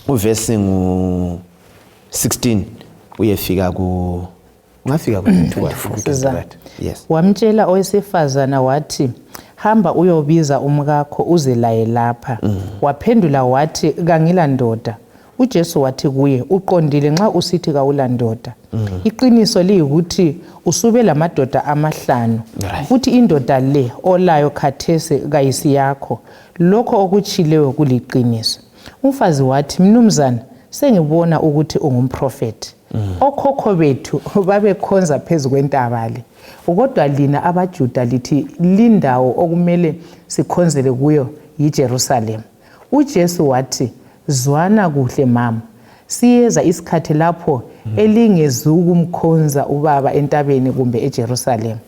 uvesi ngu 16 uyefika ku ungafika ku 24. Yes. Wamtshela owesifazana wathi, Hamba uyobiza umkakho uze laye lapha. Waphendula wathi, Kangila ndoda. UJesu wathi kuye, Uqondile nxa usithi kawula ndoda. Iqiniso liyikuthi usube lamadoda amahlanu, futhi indoda le olayo khathesi kayisiyakho. Lokho okutshileyo kuliqiniso. Umfazi wathi, Mnumzana, sengibona ukuthi ungumprofethi. Okhokho bethu babekhonza phezu kwentaba le, kodwa lina abaJuda lithi lindawo okumele sikhonzele kuyo yiJerusalema. UJesu wathi, Zwana kuhle mama, siyeza isikhathi lapho elingezukumkhonza uBaba entabeni kumbe eJerusalema.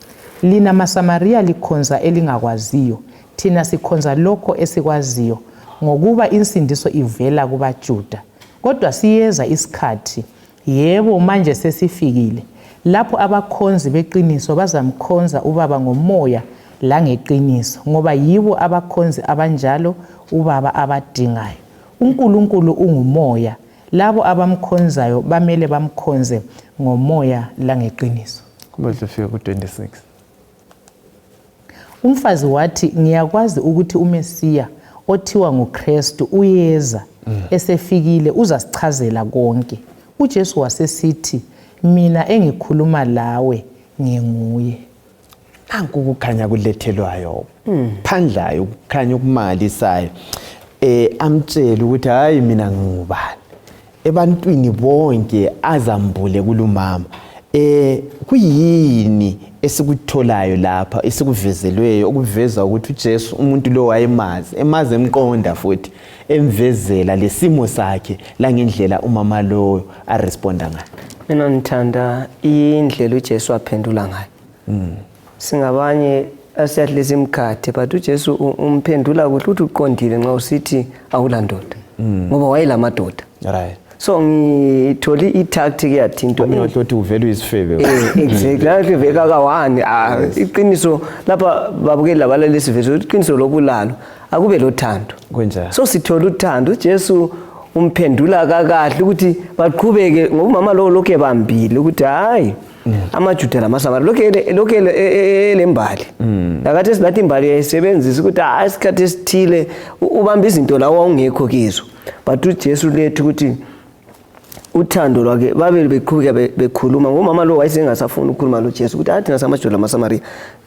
Lina maSamariya likhonza elingakwaziyo, thina sikhonza lokho esikwaziyo, ngokuba insindiso ivela kubaJuda. Kodwa siyeza isikhathi, yebo manje sesifikile, lapho abakhonzi beqiniso bazamkhonza uBaba ngomoya langeqiniso, ngoba yibo abakhonzi abanjalo uBaba abadingayo. UNkulunkulu ungumoya, labo abamkhonzayo bamele bamkhonze ngomoya langeqiniso. Kumbe ufike ku-26. Umfazi wathi, Ngiyakwazi ukuthi uMesiya othiwa nguKristu uyeza, esefikile uzasichazela konke. UJesu wasesithi, Mina engikhuluma lawe nginguye. Nanku ukukhanya kulethelwayo phandlayo, ukukhanya okumangalisayo. Amtshele ukuthi hayi mina ngingubani ebantwini bonke, azambule kulumama. Kuyini esikutholayo lapha esikuvezelweyo okuveza ukuthi uJesu umuntu lo wayemazi, emazi emqonda futhi emvezela lesimo sakhe langendlela umama loyo aresponda ngayo? Mina ngithanda indlela uJesu aphendula ngayo. Singabanye asiyahle simkhathe, but uJesu umphendula kuhle, uthi uqondile nxa usithi awulandoda, ngoba wayelamadoda. So ngithole i-tactic yathi into Omunye wathi uvele uyisifebe. Exactly, lapho veka kawani iqiniso lapha babukeli labalaleli sivezwe iqiniso lobulalo akube lothando. Kunjalo. So sithola uthando, uJesu umphendula kakahle ukuthi baqhubeke, ngoba umama lowo lokhu ebambile ukuthi hayi amaJuda lamaSamari lokhu elembali. Lakathi silathi imbali yayisebenzisa ukuthi hayi isikhathi esithile ubamba izinto lawo wawungekho kizo, but uJesu lethu ukuthi uthando lwakhe babe beqhubeka bekhuluma, ngomama lo wayesengasafuni ukukhuluma loJesu ukuthi athi nasamaJuda lamaSamariya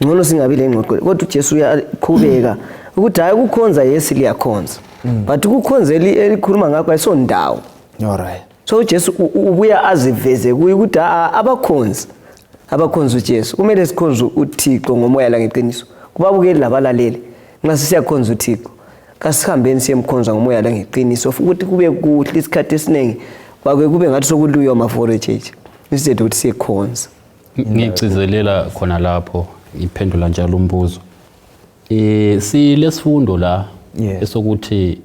ngcono singabi le ngxoxo, kodwa uJesu uyaqhubeka ukuthi hayi ukukhonza yesi liyakhonza, but ukukhonza elikhuluma ngakho ayisondawo. So uJesu ubuya aziveze kuye ukuthi abakhonzi abakhonza uJesu kumele sikhonze uThixo ngomoya langeqiniso. Kubabukeli labalaleli, nxa sisiyakhonza uThixo kasihambeni siyemkhonza ngomoya langeqiniso, ukuthi kube kuhle. Isikhathi esiningi kwake kube ngathi sokuluywa amaforo church instead ukuthi siyekhonza. Ngigcizelela khona lapho, ngiphendula njalo umbuzo. Silesifundo la esokuthi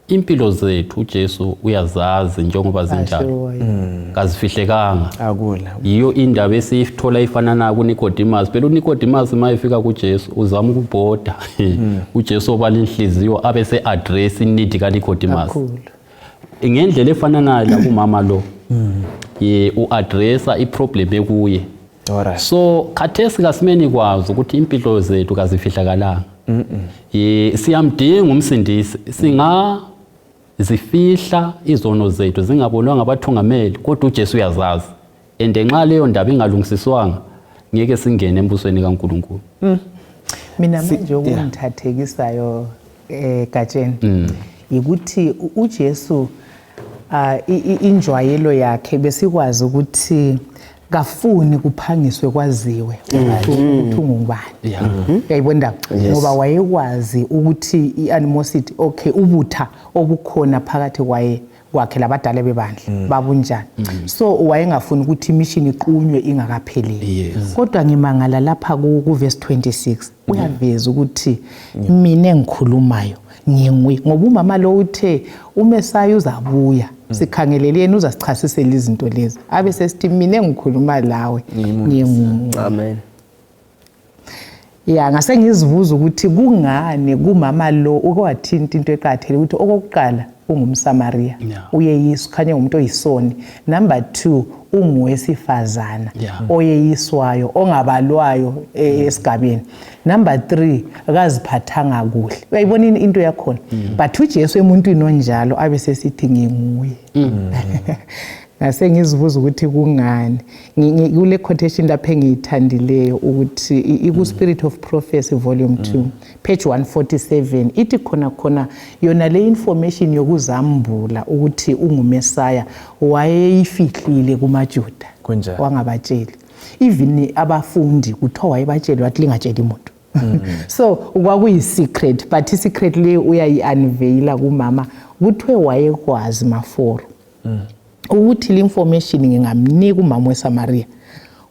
impilo zethu uJesu uyazazi njengoba zinjalo, kazifihlekanga. Akula. Yiyo indaba esiyithola ifanana kuNicodemus. Phela uNicodemus uma efika kuJesu uzama ukubhoda, uJesu obala inhliziyo abe se-address i-need kaNicodemus. Kakhulu. Ngendlela efananayo lakumama lo, ye u-addressa i-problem ekuye. So khathesi kasimeni kwazi ukuthi impilo zethu kazifihlakalanga. Ye siyamdinga umsindisi, singazifihla izono zethu zingabonwa ngabathungameli, kodwa uJesu uyazazi. And nxa leyo ndaba ingalungisiswanga ngeke singene embusweni kaNkulunkulu. Mina manje okungithathekisayo Gatsheni yikuthi uJesu injwayelo yakhe besikwazi ukuthi kafuni kuphangiswe kwaziwe ukuthi ungubani. Uyayibona indaba? Ngoba wayekwazi ukuthi i-animosity, okay, ubutha obukhona phakathi kwaye kwakhe labadala bebandla babunjani. So wayengafuni ukuthi imission iqunywe ingakapheleli. Kodwa ngimangala lapha ku verse 26 uyaveza ukuthi mina engikhulumayo nginguye, ngoba umama lo uthe uMesaya uzabuya, sikhangelele yena uzasichasisela izinto lezi, abe sesithi mina engikhuluma lawe nginguye. Amen. Ya, ngase ngizibuza ukuthi kungani kumama lo uke wathinta into eqakathekile ukuthi okokuqala ungumSamariya, uyeyiswa, khanye ngumuntu oyisoni. Number 2, ungowesifazana oyeyiswayo, ongabalwayo esigabeni. Number 3, akaziphathanga kuhle. Uyayibona into yakhona. But uJesu emuntwini onjalo abe sesithi nginguye. Ngase ngizibuza ukuthi kungani. Kule quotation lapha engiyithandileyo ukuthi iku Spirit of Prophecy volume 2 page 147 ithi khona khona yona le information yokuzambula ukuthi unguMesaya wayeyifihlile kumaJuda, wangabatsheli. Even abafundi kuthiwa wayebatshele wathi lingatsheli umuntu. So kwakuyi secret, but i secret le uyayi-unveila kumama. Kuthiwe wayekwazi maforo ukuthi le information ngingamnika umama weSamaria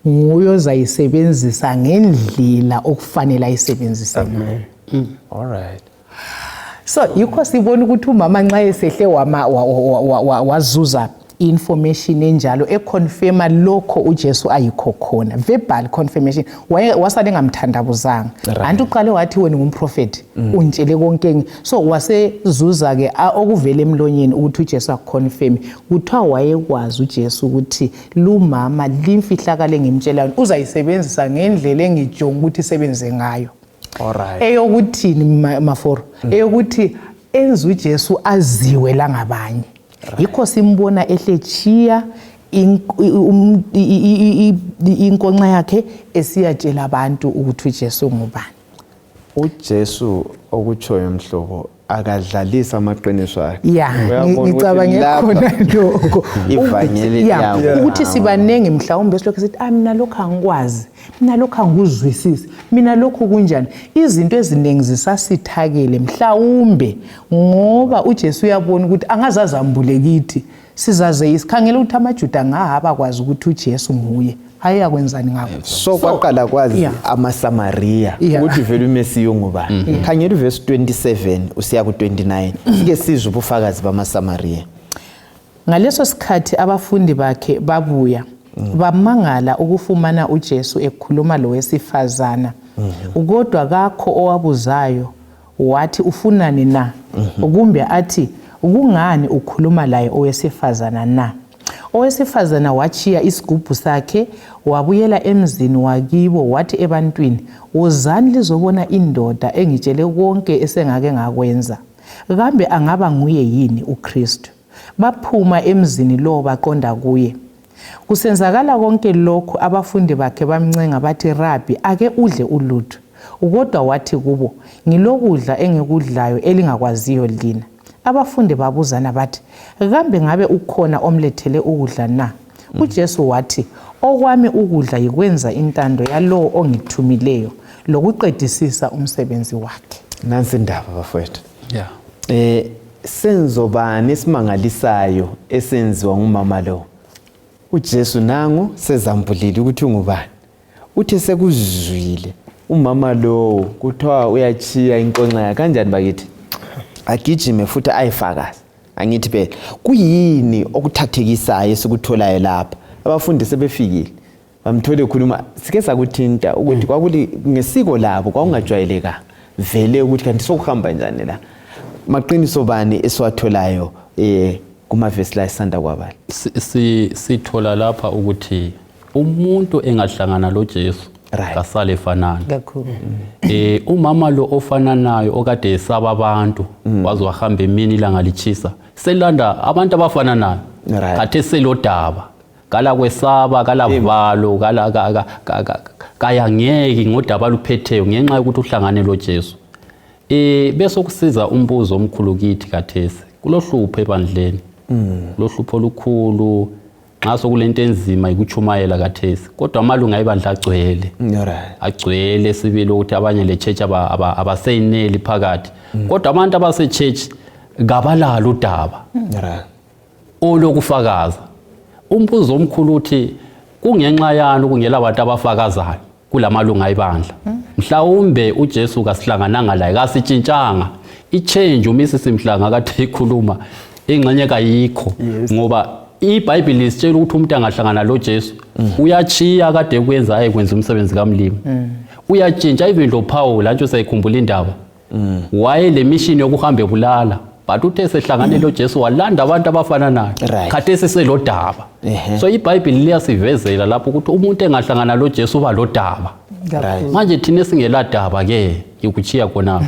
nguye ozayisebenzisa ngendlela okufanele ayisebenzise ngayo. All right. So yikho sibona ukuthi umama nxa esehle wazuza information enjalo econfirma lokho uJesu ayikho khona, verbal confirmation, wasale engamthandabuzanga. Anti uqale wathi wena ungumprofeti, ungitshele konke. So wasezuza ke okuvela emlonyeni ukuthi uJesu akuconfirm. Kuthiwa wayekwazi uJesu ukuthi lumama limfihlakale ngimtshela uzayisebenzisa ngendlela engijonga ukuthi isebenze ngayo. All right. Eyokuthini maforo? Eyokuthi enze uJesu aziwe langabanye. Yikho simbona ehlechiya inkonxa yakhe esiyatshela abantu ukuthi uJesu ngubani. uJesu okutshoyo mhlobo akadlalisa amaqiniso akhe. Ngicabange khona lokho. Ivangeli yakho. Ukuthi sibaningi mhlawumbe silokhu sithi mina lokho angikwazi, mina lokho angikuzwisisi, mina lokho kunjani. Izinto eziningi zisasithakele mhlawumbe ngoba uJesu uyabona ukuthi angazazambule kithi. Sizaze isikhangela ukuthi amaJuda ngahaba kwazi ukuthi uJesu nguye. Ayeyakwenzani ngakho? So kwaqala kwazi amaSamaria ukuthi vele uMesiya ungubani. Khangela uverse 27 usiya ku-29 sike sizwe ubufakazi bamaSamaria. Ngaleso sikhathi abafundi bakhe babuya bamangala ukufumana uJesu ekhuluma lowesifazana. Kodwa kakho owabuzayo wathi ufunani na? Kumbe athi kungani ukhuluma laye owesifazana na? Owesifazana watshiya isigubhu sakhe wabuyela emzini wakibo wathi ebantwini, wozani lizobona indoda engitshele konke esengake ngakwenza. Kambe angaba nguye yini uKristu? Baphuma emzini lowo baqonda kuye. Kusenzakala konke lokhu abafundi bakhe bamncenga bathi, Rabi, ake udle ulutho. Kodwa wathi kubo, ngilokudla engikudlayo elingakwaziyo lina. Abafundi babuzana bathi, kambe ngabe ukhona omlethele ukudla na? uJesu wathi, okwami ukudla yikwenza intando yalowo ongithumileyo lokuqedisisa umsebenzi wakhe. Nansi indaba bafowethu. Senzo bani esimangalisayo esenziwa ngumama lo? uJesu nangu sezambulile ukuthi ungubani. Uthe sekuzwile umama lowo kuthiwa uyachiya inkonxa yakhe kanjani bakithi? Agijime futhi ayifakaze. Angithi phela kuyini okuthathekisayo esikutholayo lapha? Abafundi sebefikile bamthole khuluma, sike sakuthinta ukuthi kwakuli ngesiko labo kwakungajwayelekanga vele ukuthi kanti sokuhamba njani la. Maqiniso bani esiwatholayo kumavesi la esanda kwabala? Sithola lapha ukuthi umuntu engahlangana loJesu kasale fanana kakhulu. Umama lo ofananayo okade esaba abantu waze wahamba emini ilanga litshisa, selanda abantu abafananayo. Khathe selodaba kala kwesaba kala valo kala kayangeki ngodaba luphetheyo ngenxa yokuthi uhlangane loJesu. Bese kusiza umbuzo omkhulu kithi khathesi, kulohlupho ebandleni, kulohlupho olukhulu nxa sokulento enzima ikutshumayela khathesi, kodwa amalunga ebandla agcwele. Agcwele sibili ukuthi abanye le church abaseyineli phakathi. Kodwa abantu abase church kabalalo udaba olokufakaza. Umbuzo omkhulu uthi kungenxa yani kungela abantu abafakazayo kulamalunga ebandla? Mhlawumbe uJesu kasihlangananga laye, kasitshintshanga. I-change uMrs Mhlanga kade ikhuluma ingxenye kayikho, ngoba iBhayibheli lisitshela ukuthi umuntu angahlangana loJesu uyachiya kade kwenza ayekwenza umsebenzi kamlimi. Uyatshintsha even lo Paul antsho sayikhumbula indaba. Waye le mission yokuhamba ebulala but uthe sehlangane lo Jesu walanda abantu abafana naye. Khathesi selodaba. So iBhayibheli liyasivezela lapho ukuthi umuntu engahlangana lo Jesu uba lodaba. Manje thina singeladaba ke ikuchiya khona.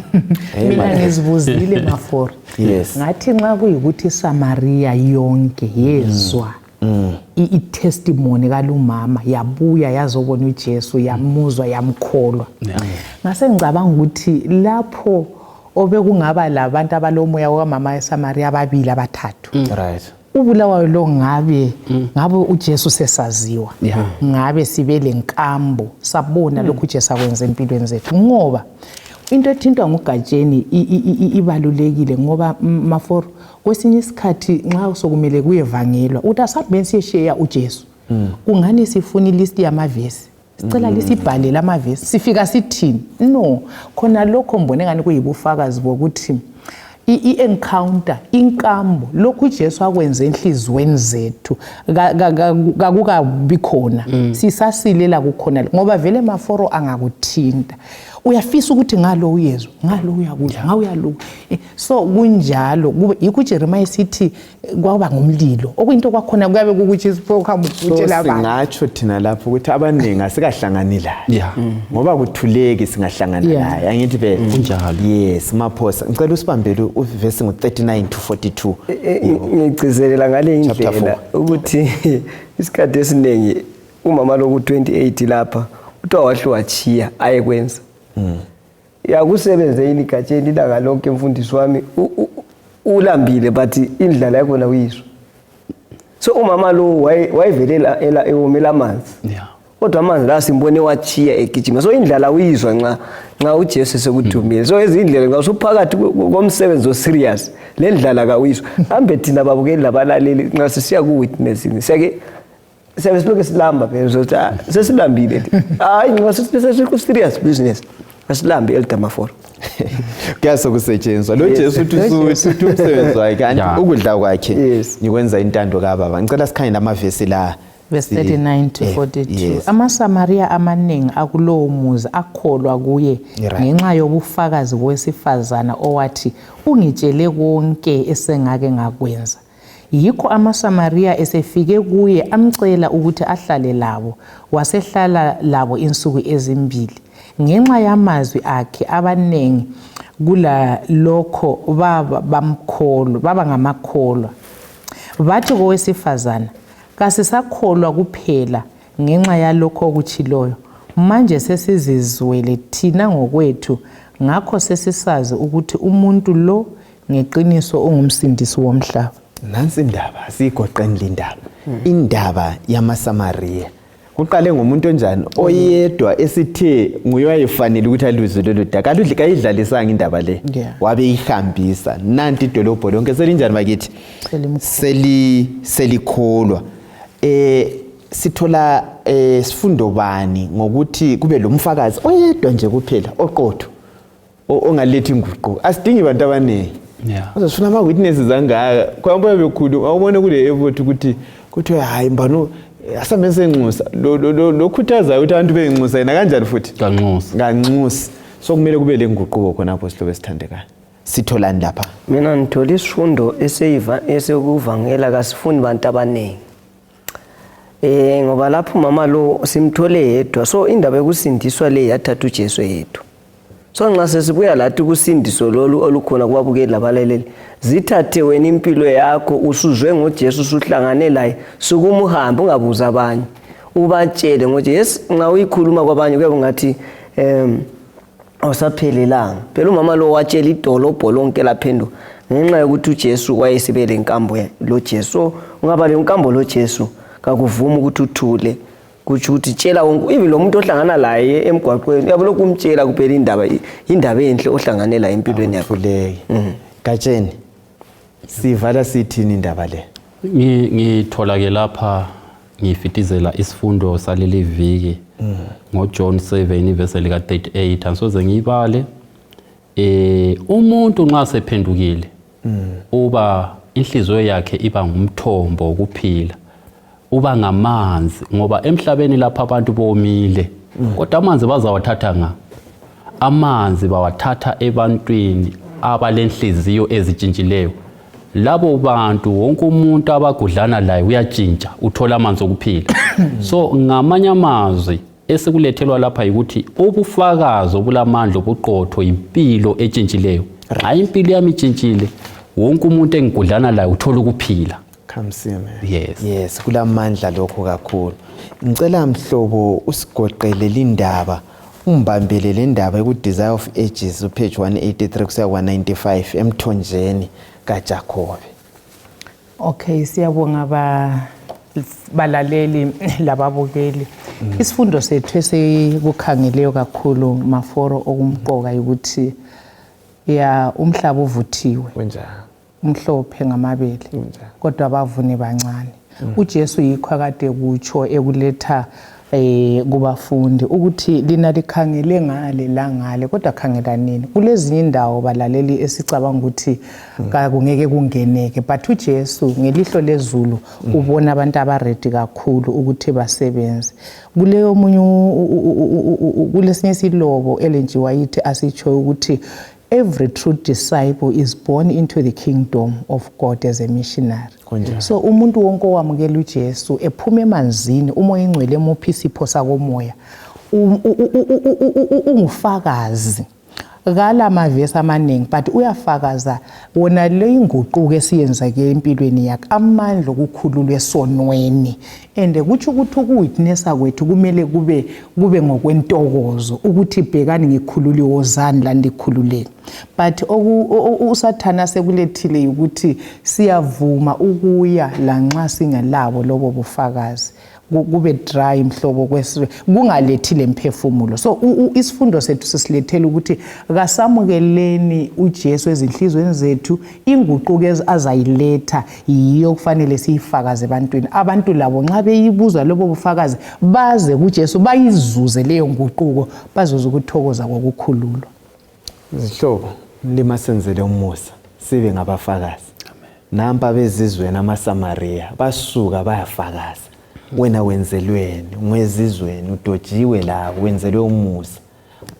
Mina ngizibuzile Maforo. Yes. Ngathi nxa kuyikuthi Samaria yonke yezwa i-testimony kalumama yabuya yazobona uJesu yamuzwa yamkholwa. Ngase ngicabanga ukuthi lapho obekungaba labantu abalomoya kamama eSamaria ababili abathathu. Right. Ubulawayo lo ngabe uJesu sesaziwa. Ngabe sibe lenkambo sabona lokhu uJesu akwenza empilweni zethu, ngoba into ethintwa nguGatsheni ibalulekile, ngoba Maforo kwesinye isikhathi nxa sokumele kuyevangelwa uthi asihambeni siyesheya uJesu. Kungani sifuna ilist yamavesi? Sicela lisibhalele amavesi, sifika sithini? No, khona lokho ngibone ngani kuyibufakazi bokuthi i-encounter, inkambo, lokhu uJesu akwenze enhliziyweni zethu kakukabi khona. Sisasilela kukhona, ngoba vele Maforo angakuthinta uyafisa ukuthi ngalo uyezwa, ngalo uyakudla, ngawe uyaluka. So kunjalo, yikho uJeremiah sithi kwaba ngumlilo, okuyinto kwakhona kuyabe kukuthi isiprogram utshela abantu. Singatsho thina lapho ukuthi abaningi asikahlangani laye. Ngoba kuthuleki singahlangana laye. Angithi vele. Kunjalo. Yes, Maphosa. Ngicela usibambele uvesi ngo-39 to 42. Ngigcizelela ngale indlela ukuthi isikhathi esiningi umama lo ku-28 lapha uthiwa wahle wachiya ayekwenza. Yakusebenze yini Gatsheni ilanga lonke mfundisi wami, ulambile but indlala yakhona uyizwa. So umama lo wayevelela ewomela amanzi. Kodwa amanzi la simbone wachiya egijima. So indlala uyizwa nxa uJesu sekuthumile. So ezindlela nxa usuphakathi komsebenzi o serious, le ndlala kawuyizwa. Kambe thina babukeli labalaleli nxa sisiya ku witnessing siyake siyabe silokhu silamba phela, sokuthi sesilambile. Hayi, nxa sesiku serious business asilambi Elder Maforo. Kuyasokusetshenziswa lo Jesu uthi uthi umsebenzi wakhe kanti ukudla kwakhe ngikwenza intando kaBaba. Ngicela sikhangele amavesi la. Verse 39 to 42. AmaSamaria amaningi akulowo muzi akholwa kuye ngenxa yobufakazi bowesifazana owathi ungitshele konke esengake ngakwenza. Yikho amaSamaria esefike kuye amcela ukuthi ahlale labo, wasehlala labo insuku ezimbili. Ngenxa yamazwi akhe abaningi kulalokho baba ngamakholwa. Bathi kowesifazana, kasisakholwa kuphela ngenxa yalokho okutshiloyo, manje sesizizwele thina ngokwethu, ngakho sesisazi ukuthi umuntu lo ngeqiniso ungumsindisi womhlaba. Nansi indaba, siyigoqeni le ndaba. Indaba yamaSamaria. Kuqale ngomuntu onjani oyedwa esithe nguye wayefanele ukuthi aluzwe lolu daba. Kaludli kayidlalisanga indaba le. Wabe ihambisa. Nanti idolobho lonke selinjani bakithi? Selikholwa. Sithola sifundo bani ngokuthi kube lomfakazi oyedwa nje kuphela oqotho ongalethi inguquko. Asidingi abantu abaningi. Uzosifuna ama witnesses angaka. Kwamboya bekhulu awubone kule effort ukuthi kuthiwe hayi mbano asambe senxusa lo khuthaza ukuthi abantu benxusa yena kanjani futhi? Kanxusa. Kanxusa. So kumele kube lenguquko khonapho sihlobo esithandekayo. Sitholani lapha? Mina ngithola isifundo esekuvangela kasifuni bantu abaningi. Ngoba lapho mama lo simthole yedwa. So indaba yokusindiswa le yathatha uJesu yedwa. So nxa sesibuya lathi kusindiso lolu olukhona kubabukeli labalaleli, zithathe wena impilo yakho usuzwe ngoJesu usuhlangane laye, sukuma uhambe ungabuza abanye, ubatshele ngoJesu. Yes, nxa uyikhuluma kwabanye kuyabe ungathi awusaphelelanga. Phela umama lo watshela idolobho lonke laphenduka ngenxa yokuthi uJesu wayesibele inkambo loJesu. So ungaba le nkambo loJesu kakuvumi ukuthi uthule, kutsho ukuthi tshela wonke, even lo muntu ohlangana laye emgwaqweni uyabe lokhu umtshela kuphela indaba enhle ohlangane laye empilweni yakho. Awuthuleki. Gatsheni, sivala sithini indaba le? Ngithola ke lapha ngifitizela isifundo saleli viki ngoJohn 7 verse lika 38, angisoze ngiyibale. Umuntu nxa sephendukile uba inhliziyo yakhe iba ngumthombo wokuphila, uba ngamanzi, ngoba emhlabeni lapha abantu bomile. Kodwa amanzi bazawathatha nga? Amanzi bawathatha ebantwini abalenhliziyo ezitshintshileyo. Labo bantu wonke umuntu abagudlana laye uyatshintsha, uthola amanzi okuphila. So ngamanye amazwi esikulethelwa lapha yikuthi ubufakazi obulamandla obuqotho yimpilo etshintshileyo. Hayi, impilo yami itshintshile, wonke umuntu engigudlana laye uthola ukuphila. Come see me. Yes. Yes, kulamandla lokho kakhulu. Ngicela mhlobo usigoqele lindaba, umbambele le ndaba eku-Desire of Ages upage 183 kusiya 195 emthonjeni kaJakobe. Okay, siyabonga balaleli lababukeli. Isifundo sethu esikukhangeleyo kakhulu maforo okumqoka ukuthi ya umhlaba uvuthiwe. Kunjalo. Umhlophe ngamabele. Kunjalo. Kodwa abavuni bancane. uJesu yikho akade kutsho ekuletha kubafundi ukuthi lina likhangele ngale la ngale, kodwa khangelanini kulezinye indawo balaleli esicabanga ukuthi kungeke kungeneke, but uJesu ngelihlo lezulu ubona abantu abaready kakhulu ukuthi basebenze kuleyo munye. Kulesinye isilobo Ellen G. White asitsho ukuthi every true disciple is born into the kingdom of God as a missionary. Kunjalo. So umuntu wonke owamukela uJesu ephuma emanzini, umoya ingcwele emuphi isipho sakomoya, ungufakazi kala mavesi amaningi, but uyafakaza wona le inguquko esiyenzake empilweni yakhe, amandla okukhululwa esonweni. And kutsho ukuthi ukuwitnessa kwethu kumele kube ngokwentokozo ukuthi bhekani, ngikhululiwe, wozani la ndikhululeke. But usathana sekulethile ukuthi siyavuma ukuya lanxa singelabo lobo bufakazi, kube dry mhlobo kwesiwe, kungalethi lemphefumulo. So isifundo sethu sisilethela ukuthi kasamukeleni uJesu ezinhlizweni zethu. Inguquko azayiletha yiyo kufanele siyifakaze ebantwini. Abantu labo nxa beyibuza lobo bufakazi, baze kuJesu bayizuze leyo nguquko, bazuze ukuthokoza kokukhululwa. Zihlobo, mlima senzele umusa sibe ngabafakazi. Nampa bezizweni amaSamariya basuka bayafakaza. Wena wenzelweni? Ngwezizweni udojiwe la, wenzelwe umusa.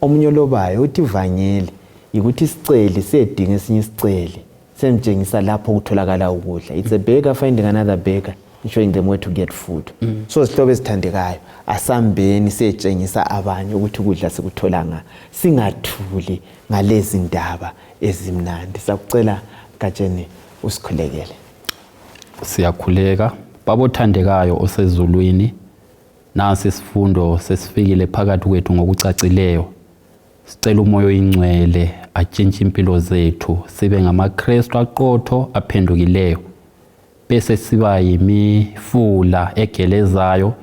Omunye olobayo uthi ivangeli yikuthi isiceli siyedinga esinye isiceli, semtshengisa lapho kutholakala ukudla. It's a beggar finding another beggar, showing them where to get food. So zihlobo ezithandekayo, asambeni siyetshengisa abanye ukuthi ukudla sikuthola nga, singathuli ngalezi ndaba ezimnandi. Sakucela Gatsheni usikhulekele. Siyakhuleka. Baba othandekayo osezulwini, nasi isifundo sesifikile phakathi kwethu ngokucacileyo. Sicela umoya oyingcwele atshintshe impilo zethu, sibe ngamaKristu aqotho aphendukileyo, bese siba yimifula egelezayo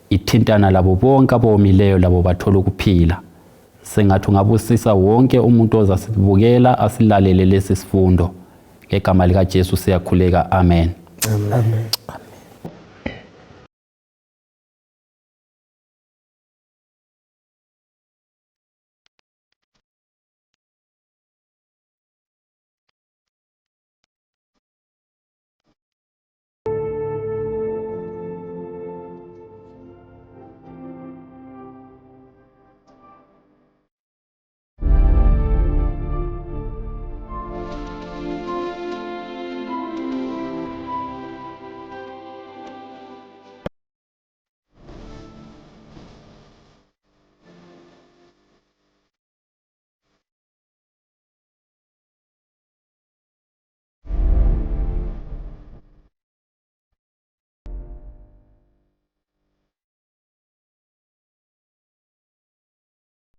ithintana labo bonke abomileyo, labo bathola ukuphila. Sengathi ungabusisa wonke umuntu ozasibukela asilalele lesi sifundo. Ngegama likaJesu siyakhuleka, amen. Amen. Amen.